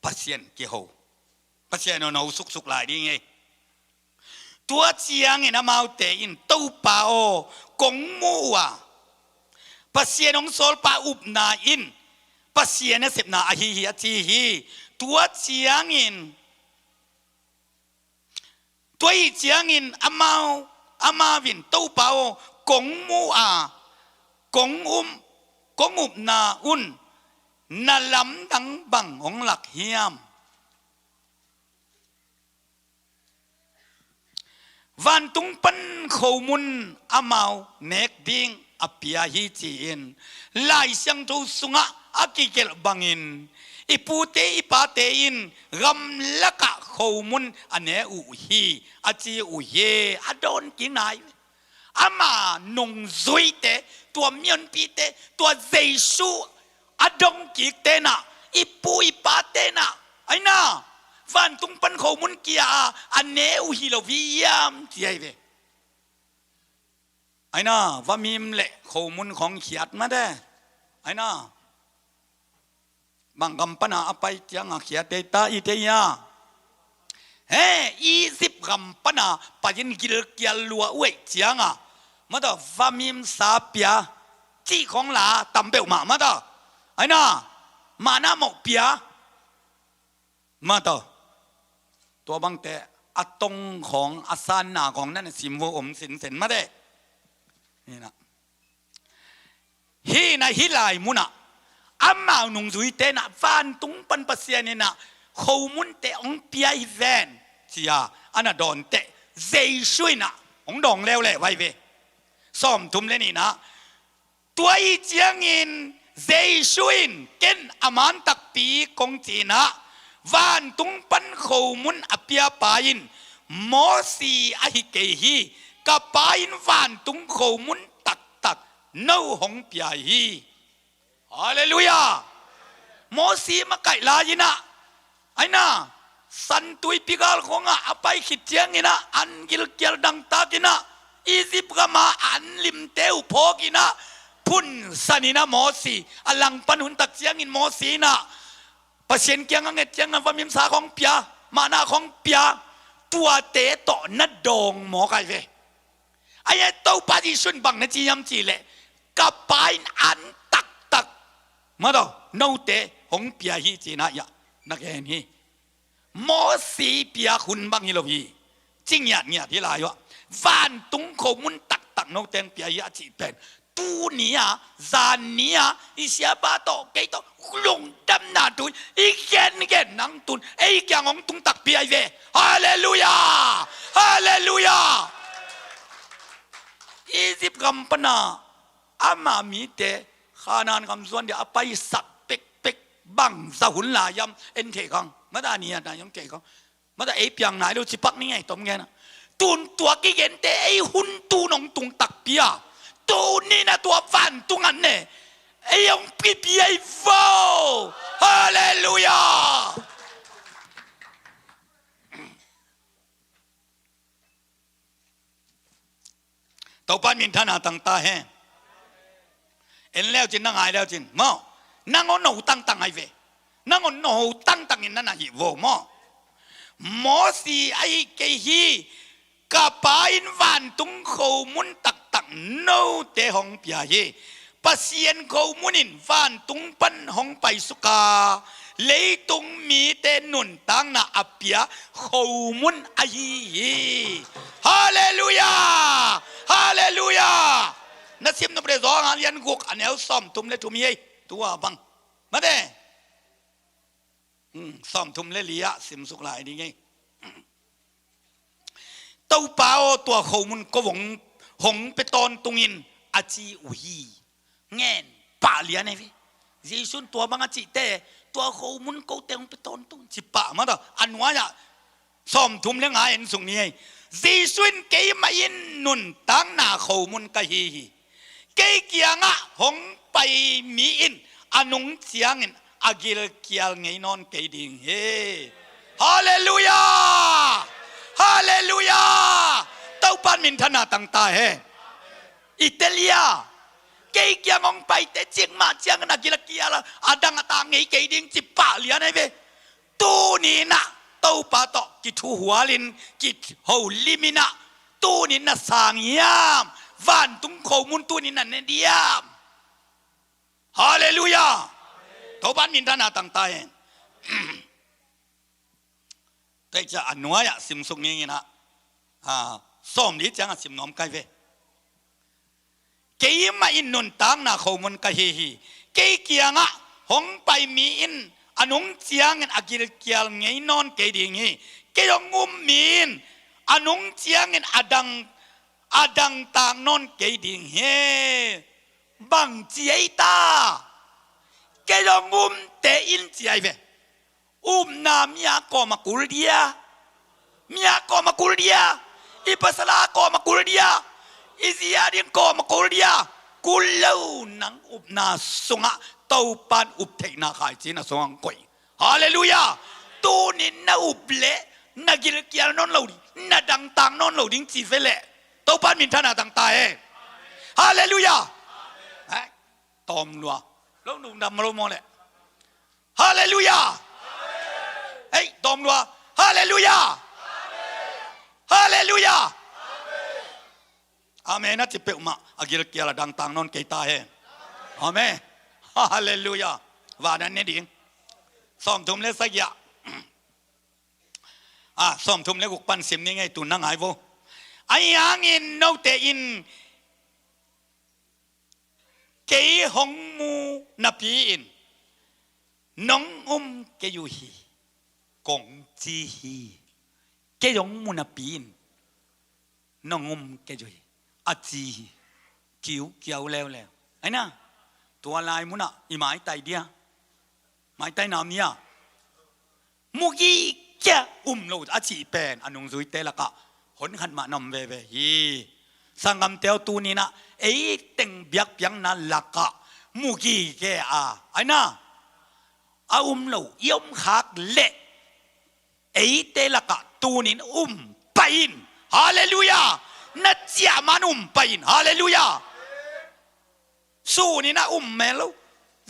Pasian kiho. Pasian hong ho suksuk lai ding hi. Tua ciangin amaute in, Topa aw, kong mu uh a, Pasian hong sawlpa upna in Pasian nasepna ahi hi a ci hi. Tua ciangin Tua ahih ciangin amau, amau in, Topa aw, kong mu a, kong um, kong upna un na lamdang bang hong lak hiam? Vantung pan khomun amau nek ding a pia hi ci-in Lai Siangtho sungah a kigelh bangin i pute i pate in gamlakah khomun a ne uh hi a ci uh hi. A dawn kik nai. Ama nungzuite, tua mihonpite, tua Jesu a dong kikte in ah, i pu i pate in ah, aina, vantung pan khomun kia a a ne uh hi lo hi hiam ci ahi ve. Aina, vamim le khomun khawng khiat mate. Aina, bang gam pana a pai cianga khiat ei ta i tei a. He, Egypt gam pana pai-in gilkial lua uh ei cianga, mata, vamim sa pia cih khawng la tam peuhmah, mata. Aina, mana mawh pia. Mata, tua bangte a tong khawng, a sanna khawng na na sim vo om sinsen mate. Hina, hina, hih lai munah amau nungzuite in ah vantung pan Pasian in ah khomunte hong pia hi ven, ci-a a na dawn teh Jesu in ah hong dawng leuleu ahi ve. Sawmthum le nihna. Tua ahih ciangin Jesu in, ken a man takpi kong ci-in ah, vantung pan khomun a piapa in Mosi ahi kei hi, ka Pa in vantung khomun taktak no hong pia hi. Halleluiah. Mosi makaih lai-in ah, aina, San Tuipi gal khawngah a pai khit ciangin ah an gilkial dangtakin ah Egypt gama an limte uh phawkin ah phunsanin ah Mosi a langpan hun tak ciangin Mosi in ah Pasian kiang a nget ciangin ah vamimsa khawng pia, manna khawng pia, tuate tawh na dawng mawk ai ve. Ahi a Topa Jesuh in bang na ci hiam cih leh, ka Pa in an taktak, mataw, note hong pia hi ci-in ah, ya, na gen hi. Mosi piak hun bang hi lo hi. Ci ngiatngiat hi lai uh ah, vantung khomun taktak note hong pia hi a cih pen, tuni-a, zan ni-a i siapa tawh kei tawh lungdamna tun, i gengen nang tun ei kiang hong tung takpi ai ve. Halleluiah! Halleluiah! Egypt gam pana ama mite Khanaan gam zuan dia a paisak pekpek bangza hun lai hiam en thei khang, mata ni a nai hong thei khang. Mata ei piang nai lo cipak ni ngei tom ngen a. Tun tua kigente ei hun tu nong tung takpi a, tuni na tua vantung an ne ei hong pipi ei vo. Halleluiah! Topan minthanna tangta hen. En leucin, na ngai leucin maw. Nang hon no tangtang ai ve. Nang hon no tangtangin na na hih vo maw. Mosi ahi kei hi. Ka Pa in vantung khomun taktak note hong pia hi. Pasian khomun in vantung pan hong paisuka leitung mite nuntakna a pia khomun ahi hi. Halleluiah! Halleluiah! Na sim nop le zawng a lian guk a neu sawmthum le thum hi ei. Tua bang mate. Hmm, sawmthum le li ah simsuk lai ding ei. Topa aw, tua khomun ko hong, hong pe tawntungin a ci uh hi. Ngen pah lian ei ve. Jesuh in tua bang a cihte, tua khomun kote hong pe tawntung ci pah mata. A nuai-ah sawmthum le nga en suk ni ei. Jesuh in keimah in nuntakna khomun ka hi hi. Kei kiangah hong pai mi in a nung ciangin a gilkial ngei nawn kei ding hi. Halleluiah! Halleluiah! Topan minthanna tangta hen. I tel hia? Kei kiang hong paite cikmah ciangin a gilkial a dang a ta ngei kei ding ci pah lian ei ve. Tuni in ah Topa tawh kithuhualin, kiholim in ah, tuni in na sang hiam? Vantung khomun tuni in na ne diam? Halleluiah! Topan minthanna tangta hen. Tua ciang a nuai-ah simsuk ning in ah, ah, sawm li ciang a sim nuam kai ve. Keimah in nuntakna khomun ka hi hi. Kei kiangah hong pai mi in a nung ciangin a gilkial ngei nawn kei ding hi. Kei hong um mi in a nung ciangin a dang, a dangtak nawn kei ding hi. Bang ci ei ta? Kei hong umte in ci ai ve. Upna mi a kawm a kul dia. Mi a kawm a kul dia. I pasal a kawm a kul dia. I zi a ding kawm a kul dia. Kul lo, nang upna sungah Topan up theihna khaici na sungah hong koih. Halleluiah. Tuni in na up leh na gilkial nawn lo ding, na dangtak nawn lo ding ci ve leh. Topan minthanna tangta hen. Halleluiah. Hei, tawm lua. Lo nungdam lo maw leh. Halleluiah! Hei, tawm lua. Halleluiah! Halleluiah! Amen a ci peuhmah a gilkial a dangtak nawn kei ta hen. Amen. Halleluiah. Van an ne ding. Sawmthum le sagih ah. Ah, sawmthum le guk pan sim ning ei, tu na ngai vo. Ahi hangin note in kei hong mu napi-in nong um kei uh hi, kong ci hi. Kei hong mu napi-in nong um kei uh hi, a ci hi. Kiukiau leuleu. Aina, tua lai munah i maitai dia. Maitai nam nia. Mugi kia um lo a cih pen a nungzuite lakah hon khat mah na om veve hi. Sanggamte aw, tuni in ah ei teng biakpiakna lakah mugi kia a, aina, a um lo i om khak leh, eite lakah tunin um pah in. Halleluiah. Na ciah man um pah in. Halleluiah. Sunin a um mel lo,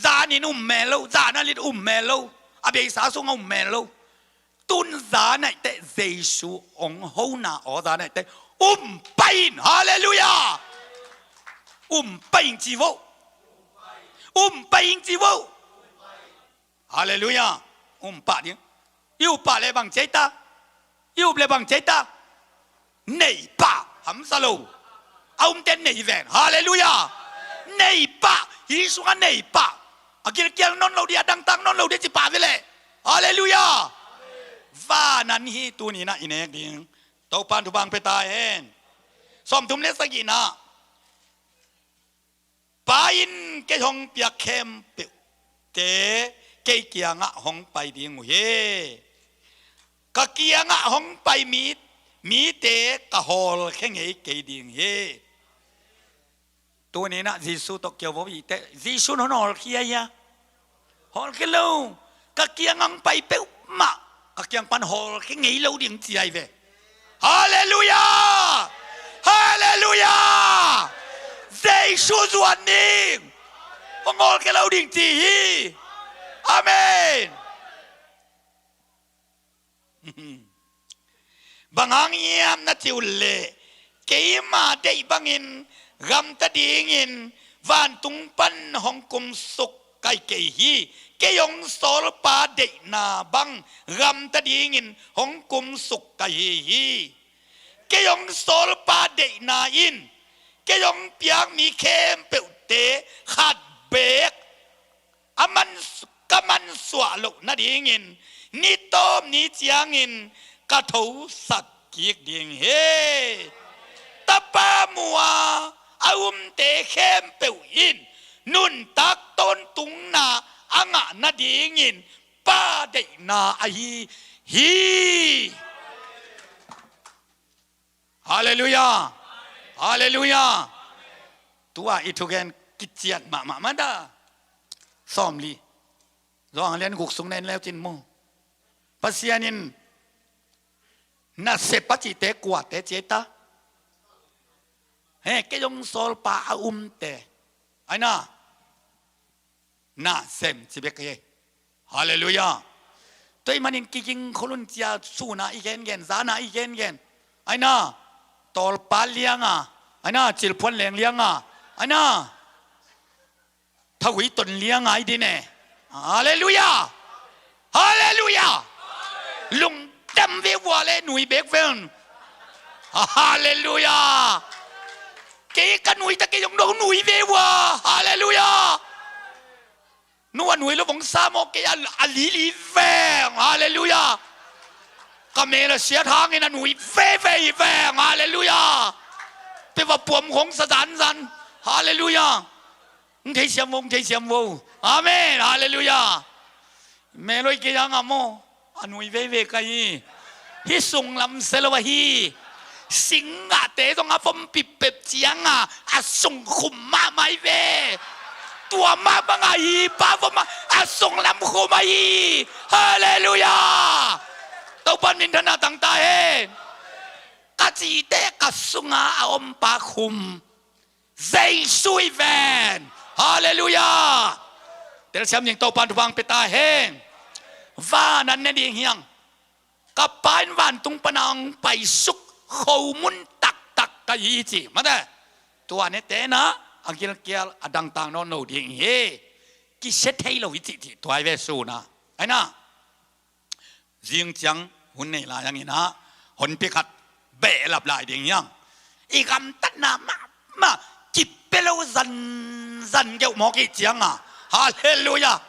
zanin um mel lo, zan a lit um mel lo, a beisa sungah um mel lo. Tun zan ahih teh Jesu hong hona aw zan ahih teh um pah in. Halleluiah. Um pah in ci vo. Um pah in ci vo. Halleluiah. Um pah ding. I up pah leh bang ci ei ta? I up leh bang ci ei ta? Nei pah. Hamsa lo. A umte nei ven. Halleluiah. Nei pah. Hih sungah nei pah. A gilkial nawn lo ding, a dangtak nawn lo ding ci pah ve leh. Halleluiah. Van an hi tuninah i nek ding. Topan thupha pia ta hen. Sawmthum le sagihna. Pa in kei hong piak khempeuhte kei kiangah hong pai ding uh hi. Ka kiangah hong pai mi, mite ka hawlkhia ngei kei ding hi. Tuninah Jesu tawh kio vo i teh, Jesu in hong hawlkhia hia? Hawlkhia lo. Ka kiangah hong pai peuhmah ka kiang pan hawlkhia ngei lo ding ci ai ve. Halleluiah. Halleluiah. Jesu zuan ding. Hong hawlkhia lo ding ci hi. Amen. Bang hang hiam na cih uh leh, keima deih bangin gamta dingin vantung pan hong kumsuk ka hi kei hi. Kei hong sawlpa deihna bang gamta dingin hong kumsuk ka hi hi. Kei hong sawlpa deihna in kei hong piak mi khempeuhte khat beek a man, ka mansuah loh nadingin ni tawp ni ciangin ka thosak kik ding hi. Tapa mua a umte khempeuh in nuntak tawntungna a ngah nadingin Pa deihna ahi hi. Halleluiah. Halleluiah. Tua i thugen kician mahmah mata. Sawmli. Zawhang lian guk sung na en leu cin mu. Pasian in nasep a cihte kuate ci ei ta? He, kei hong sawlpa a umte. Ai na. Nasem ci bek hi. Halleluiah. Tua ahih manin kiging khol un cia, sun a i gengen, zan a i gengen. Ai na, tawlpa lianga, ai na, cilphuan leng lianga, ai na, thahui ton lianga i din e. Halleluiah. Halleluiah. Lungdam ve vua le nui bek ven. Halleluiah. Kei ka nui ta, kei hong no nui ve vua. Halleluiah. Nu a nui lo vong sa maw, kei a, a lili veng. Halleluiah. Ka mel a siat hangin a nui veve veng. Halleluiah. Pe va puam khong sa zanzan. Halleluiah. Ng thei siam vo, ng thei siam vo. Amen. Halleluiah. Meloi kei a ngam aw. A nui veve ka hi. Hih sunglam se lo ahi. Singgahte zong a vom pipep cianga a sungkhum mahmah hi ve. Tua mah banga hi pa vom a, a sunglam khum ahi. Halleluiah. Topan minthanna tangta hen. Ka cite ka sunga a om pa khum Jesu hi ven. Halleluiah. Telsiam ning, Topan thupha pia ta hen. Van an ne ding hiang. Ka Pa in vantung pana hong paisuk khomun taktak ka hi ci. Mate. Tua ne tena a gilkial a dangtang nawn lo ding hi. Kisia thei lo hi cih cih tuai ve suna. Ai na. Zing ciang hun nei lai hangin ah honpi khat behlap lai ding hiang. I gamtatna mahmah kipia lo zanzan geuh mawk i cianga. Halleluiah.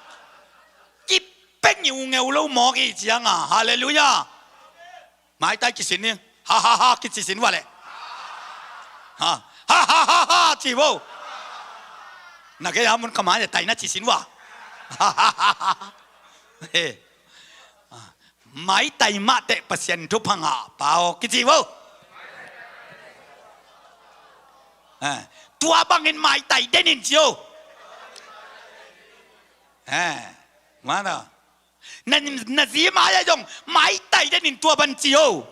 Kipia ngiungeu lo mawk i cianga. Halleluiah. Maitai kisin ni. Ha ha ha, kici sin vua le. Ha ha ha ha, ci vo. Na kei a mun ka mai tai na ci sin vua. Ha ha ha ha. He. Maitai mah teh Pasian thupha ngah pau kici vo. Eh, tua bangin maitai denin ci o. Eh, mana. Na, na zi mai-ah zong maitai den in tua ban ci o.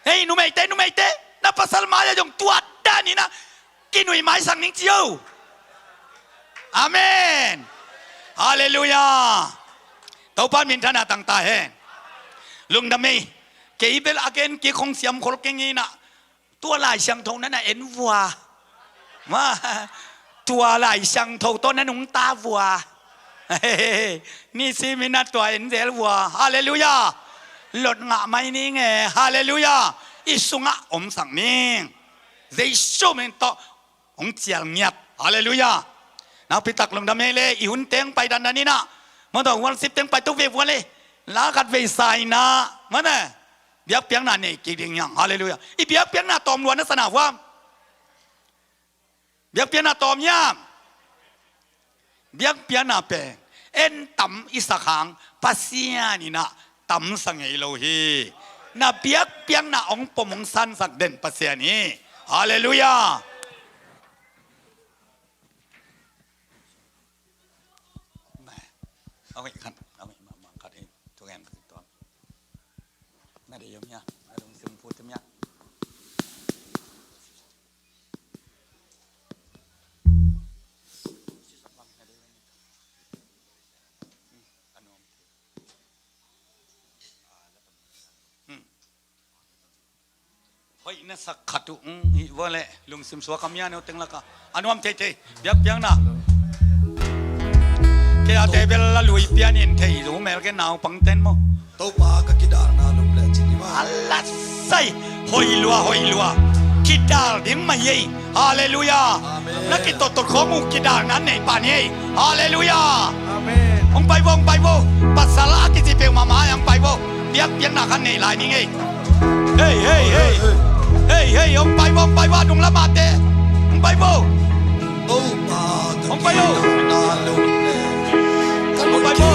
Hei, numeite, numeite, na pasal mai-ah zong tua dan in ah kinui maisak ning ci o. Amen. Halleluiah. Topa minthanna tangta hen. Lungdam ei. Kei bel a gen kik hong siam khol keng in ah. Tua Lai Siangtho na na en vua. Ma, tua Lai Siangtho tawh na nungta vua. Nisimin na tua en zel vua. Halleluiah. Lot ngah mai ning e. Halleluiah. I sungah omsak ning. Jesu min tawh hong cial ngiat. Halleluiah. Nakpi tak lungdam ei le, i hun teng pai dandan in ah. Mawtaw worship teng pai tuk ve vua le. La khat vei sa in ah. Mawtaw. Biakpiakna nei kik ding hiam? Halleluiah. I biakpiakna tawm lua na sa na vua. Biakpiakna tawm hiam? Biakpiakna pen en tam i sak hang Pasian in ah tamsa ngei lo hi. Na biakpiakna hong pom hong sansak den Pasian hi. Halleluiah. Amen. Amen. Amen. Amen. Amen. Hoih na sak khat uh, um, hih vua le lungsim suak a mia neu teng laka a nuam theithei biakpiakna. Kei a te bel a lui pian in thei zo mel ke naupang ten maw. Topa ka kidalna lum le cin hi ma. A lasai, hoih lua, hoih lua. Kidal ding mah ei. Halleluiah. Amen. Na kitottot khawng uh kidalna nei pan ei. Halleluiah. Amen. Hong pai vo, hong pai vo. Pasal a kici peuhmah mah hong pai vo. Biakpiakna khat nei lai ning ei. Hei, hei, hei. Hei, hei, hong pai vo, hong pai vo. A nung lamah te. Hong pai vo. Hong pai vo. Hong pai vo.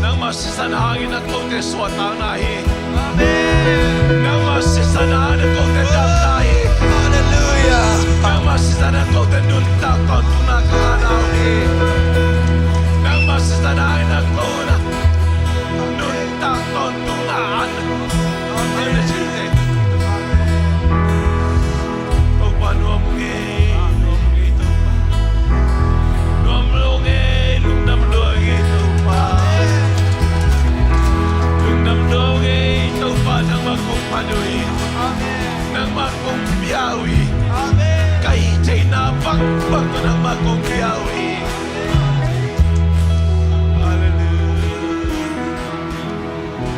Nangmah sisan hangin a kote suahtakna hi. Amen. Nangmah sisan hangin a kote damna hi. Halleluiah. Nangmah sisan hangin a kote nuntak tawntungna ka ngah uh hi. Nangmah sisan hangin a kote nuntak tawntungna an. Amen. Topa nuam ung ei, nuam ung ei Topa. Nuam lo ung ei, lungdam lo ung ei Topa. Lungdam lo ung ei Topa, nangmah kong phat uh hi. Nangmah kong pia uh hi. Ka hih theihna bangbang tawh nangmah kong pia uh hi. Halleluiah.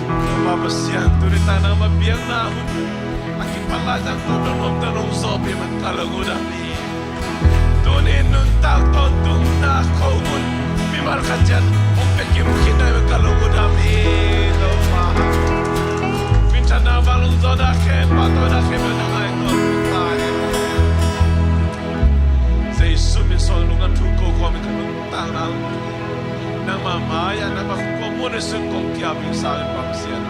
Topa Pasian, tuni tak nangmah biakna hun a kipan lai tak nuam nuam tak nong zawhpih man ka lung uh dam hi. Tuni nuntak tawntungna khomun mimal khat ciat hong pia kim khin nai man ka lung uh dam hi. Topa, minthanna, vanglian zawhna khempeuh, tawhna khempeuh nang a i tuak ta hi. Jesu min suang lungdam thu ko khawm in ka nuntakna uh nangmah mai-ah, nangmah khuamun i sun kong kiam in sang in pamsiat.